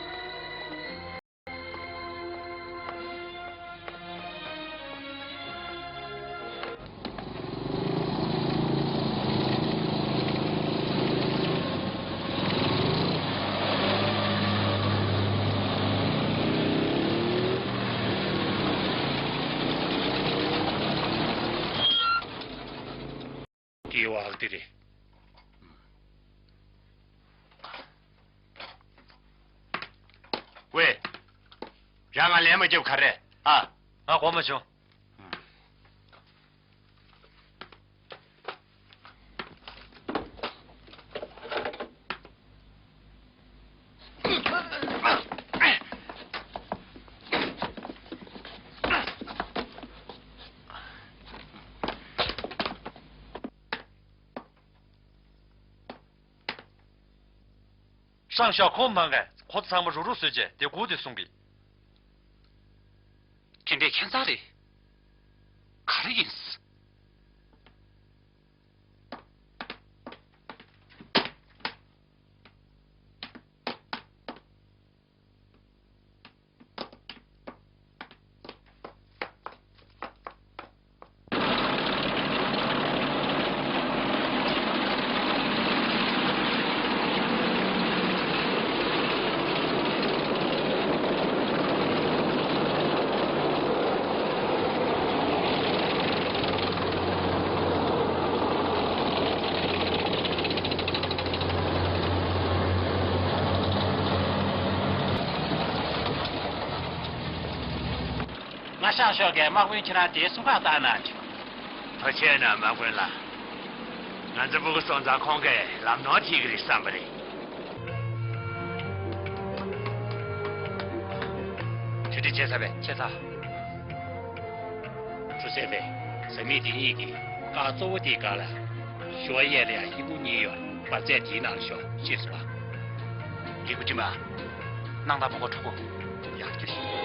དེའི་བག་དེ་རེད། ཝེ། རང་ང་ལན་མ་རྒྱབ་ག་རེ། ཨ། ང་གོ་མ་བྱུང་། ཧྲང་ཤ་ཁོང་མང་གས་ཁོ་ཚང་མ་རུ་རུ་བཟོས་རྗེས་དེ་སྒུག་དེ་གསུང་གི། དེ་འདྲས་ཁྱད་མཚར་རེད། ག་རེ་ཡིན། ང་ཤག་ཤོག་གི་དམག་དཔོན་ཁྱེད་རང་དེའི་སྲུང་ཁག་བཏང་ན་ཆོག་ཐུགས་རྗེ་གནང་དམག་དཔོན་ལགས། ང་ཚོ་སྤུ་གུ་སོང་ཙང་ཁོང་གིས་ལམ་ནོར་ཁྲིད་ཀྱི་རེད་བསམ་པ་རེད། ཆུ་ཁྲི་ཆེ་ས་བས་ཆེ་ས། ཆུ་སེ་བས་ཟ་མིག་དེ་གཉིས་ཀྱིས་རྐང་གཙོ་བོ་དེའི་སྒང་ལ། ཞུ་བ་གཡས་ལ་ཡང་ཧི་པུ་གཉིས་ཡོད། འབར་རྫས་དེའི་ནང་ལ་ཤོག་ཤེས་སོང་ངམ། ལི་ཀུ་ཅི་མ། ནང་ད་བུ་གོ་ཕྲུ་གུ། ཡག་གི།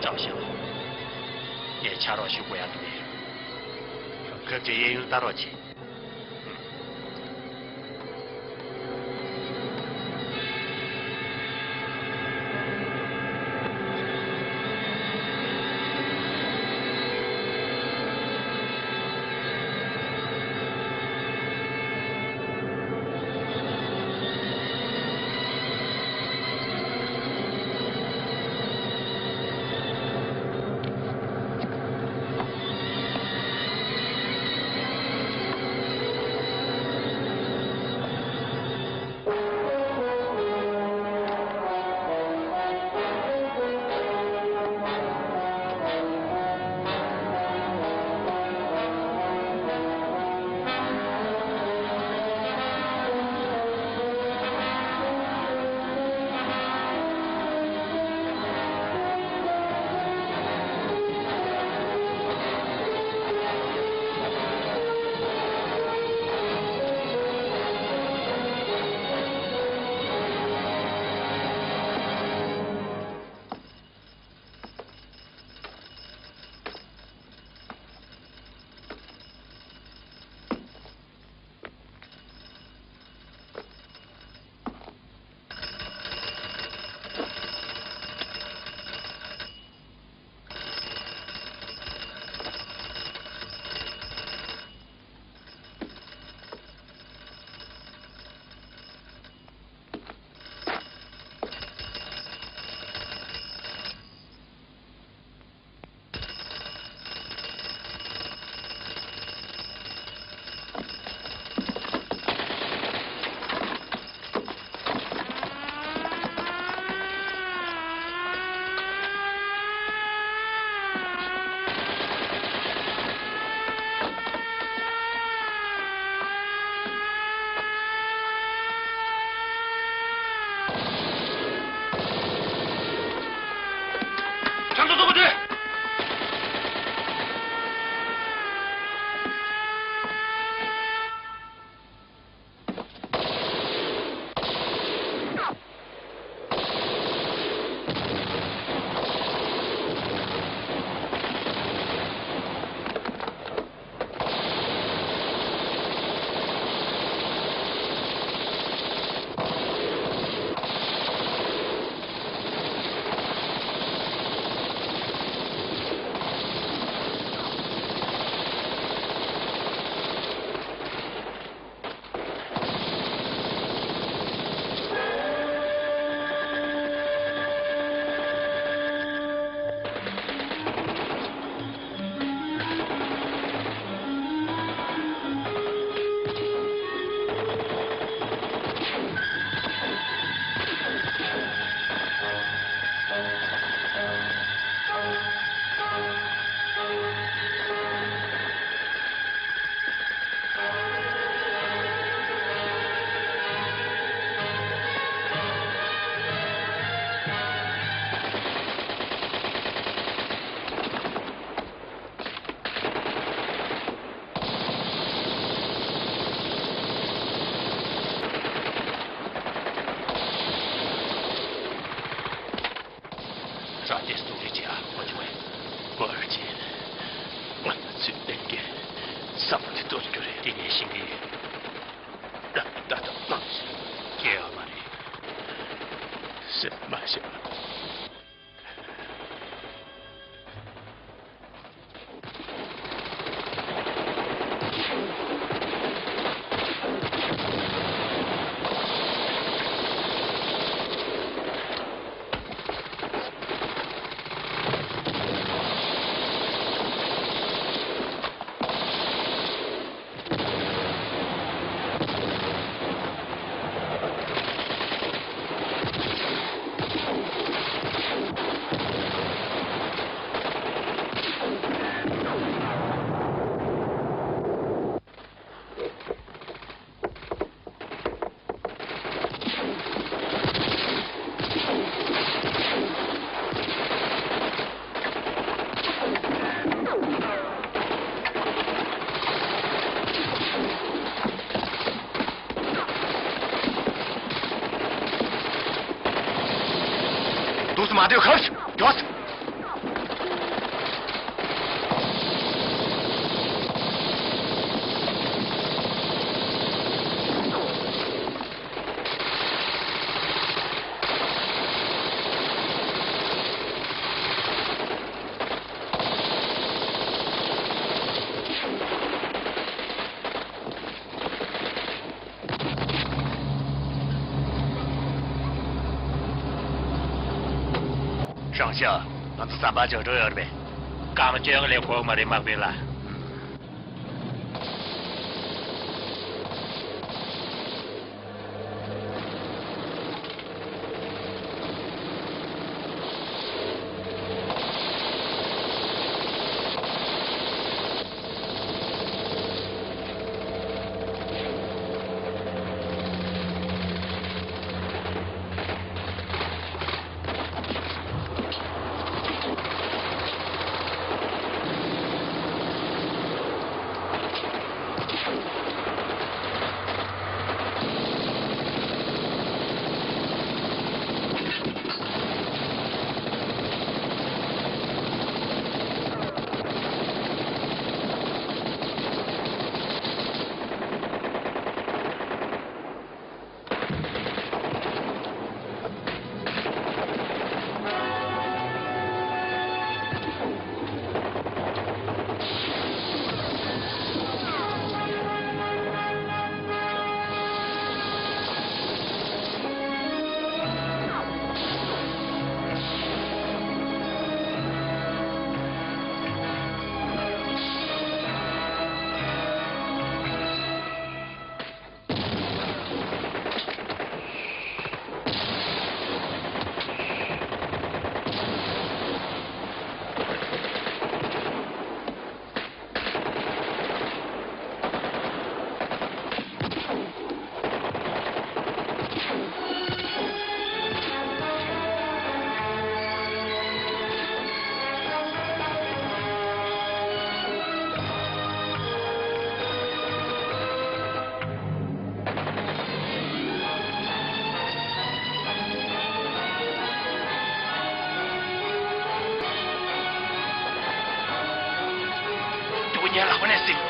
ཀྲའོ་ཞའོ། ངས་ཕྱག་རོགས་ཞུ་དགོས་ཡ་འདུག་གས། སྐབས་རྗེས་གཡས་གཡོན་ལྟ་རོགས་བྱེད། རང་གི་གཟུགས་རིས་བྱེད་ཨ་ཁོ་ཆུང་བས། མོར་བྱེད། ང་ལ་ཚུལ་ལྡན་གྱི་བསམ་བློ་དེ་གཏོང་རྒྱུ་རེད། དེ་ངས་ཤེས་ཀྱི་ཡོད། ད་ད་ད་ལྟ་ལགས་སོ། སྐྱེ་བ་མ་རེད། སེམས་མ་ཤེས་པ། མ་སྡོད་ཁ་ཤོག་མགྱོགས། ཧྲང་ཤ། ང་ཚོ་ཟམ་པ་ལྗོངས་འགྲོ་ཡོད་རེད་པས། སྐར་མ་བཅོ་ལྔ་ལས་འགོར་མ་རེད་དམག་དཔོན་ལགས། སྡུག་བསྔལ་ལ་འོ་ནས་སྲིད།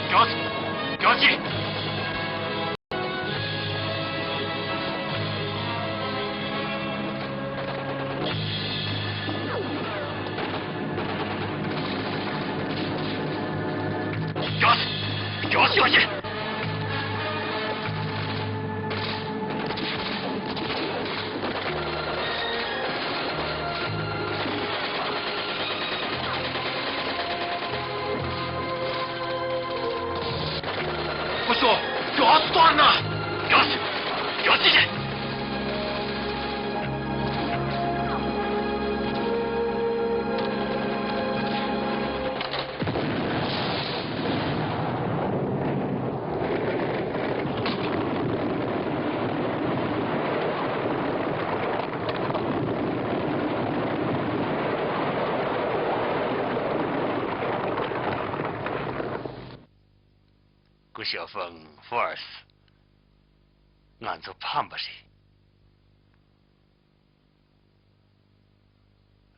མགྱོགས། མགྱོགས་ཤིག། མགྱོགས། མགྱོགས། མགྱོགས་ཤིག། སྐུ་ཞབས། མགྱོགས་སུ་གཏོང་ན། མགྱོགས། མགྱོགས་ཅིག། སྐུ་ཞབས་ཧྥང་ཧྥར་སི། ང་ཚོ་ཕམ་པ་རེད།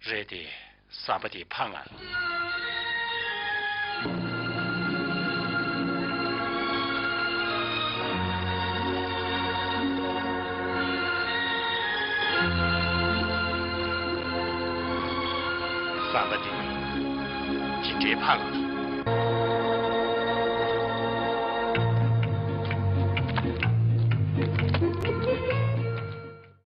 རེད་དེ། ཟམ་པ་དེ་ཕངས་ང་། ཟམ་པ་དེ་ཇི་འདྲའི་ཕངས་ང་།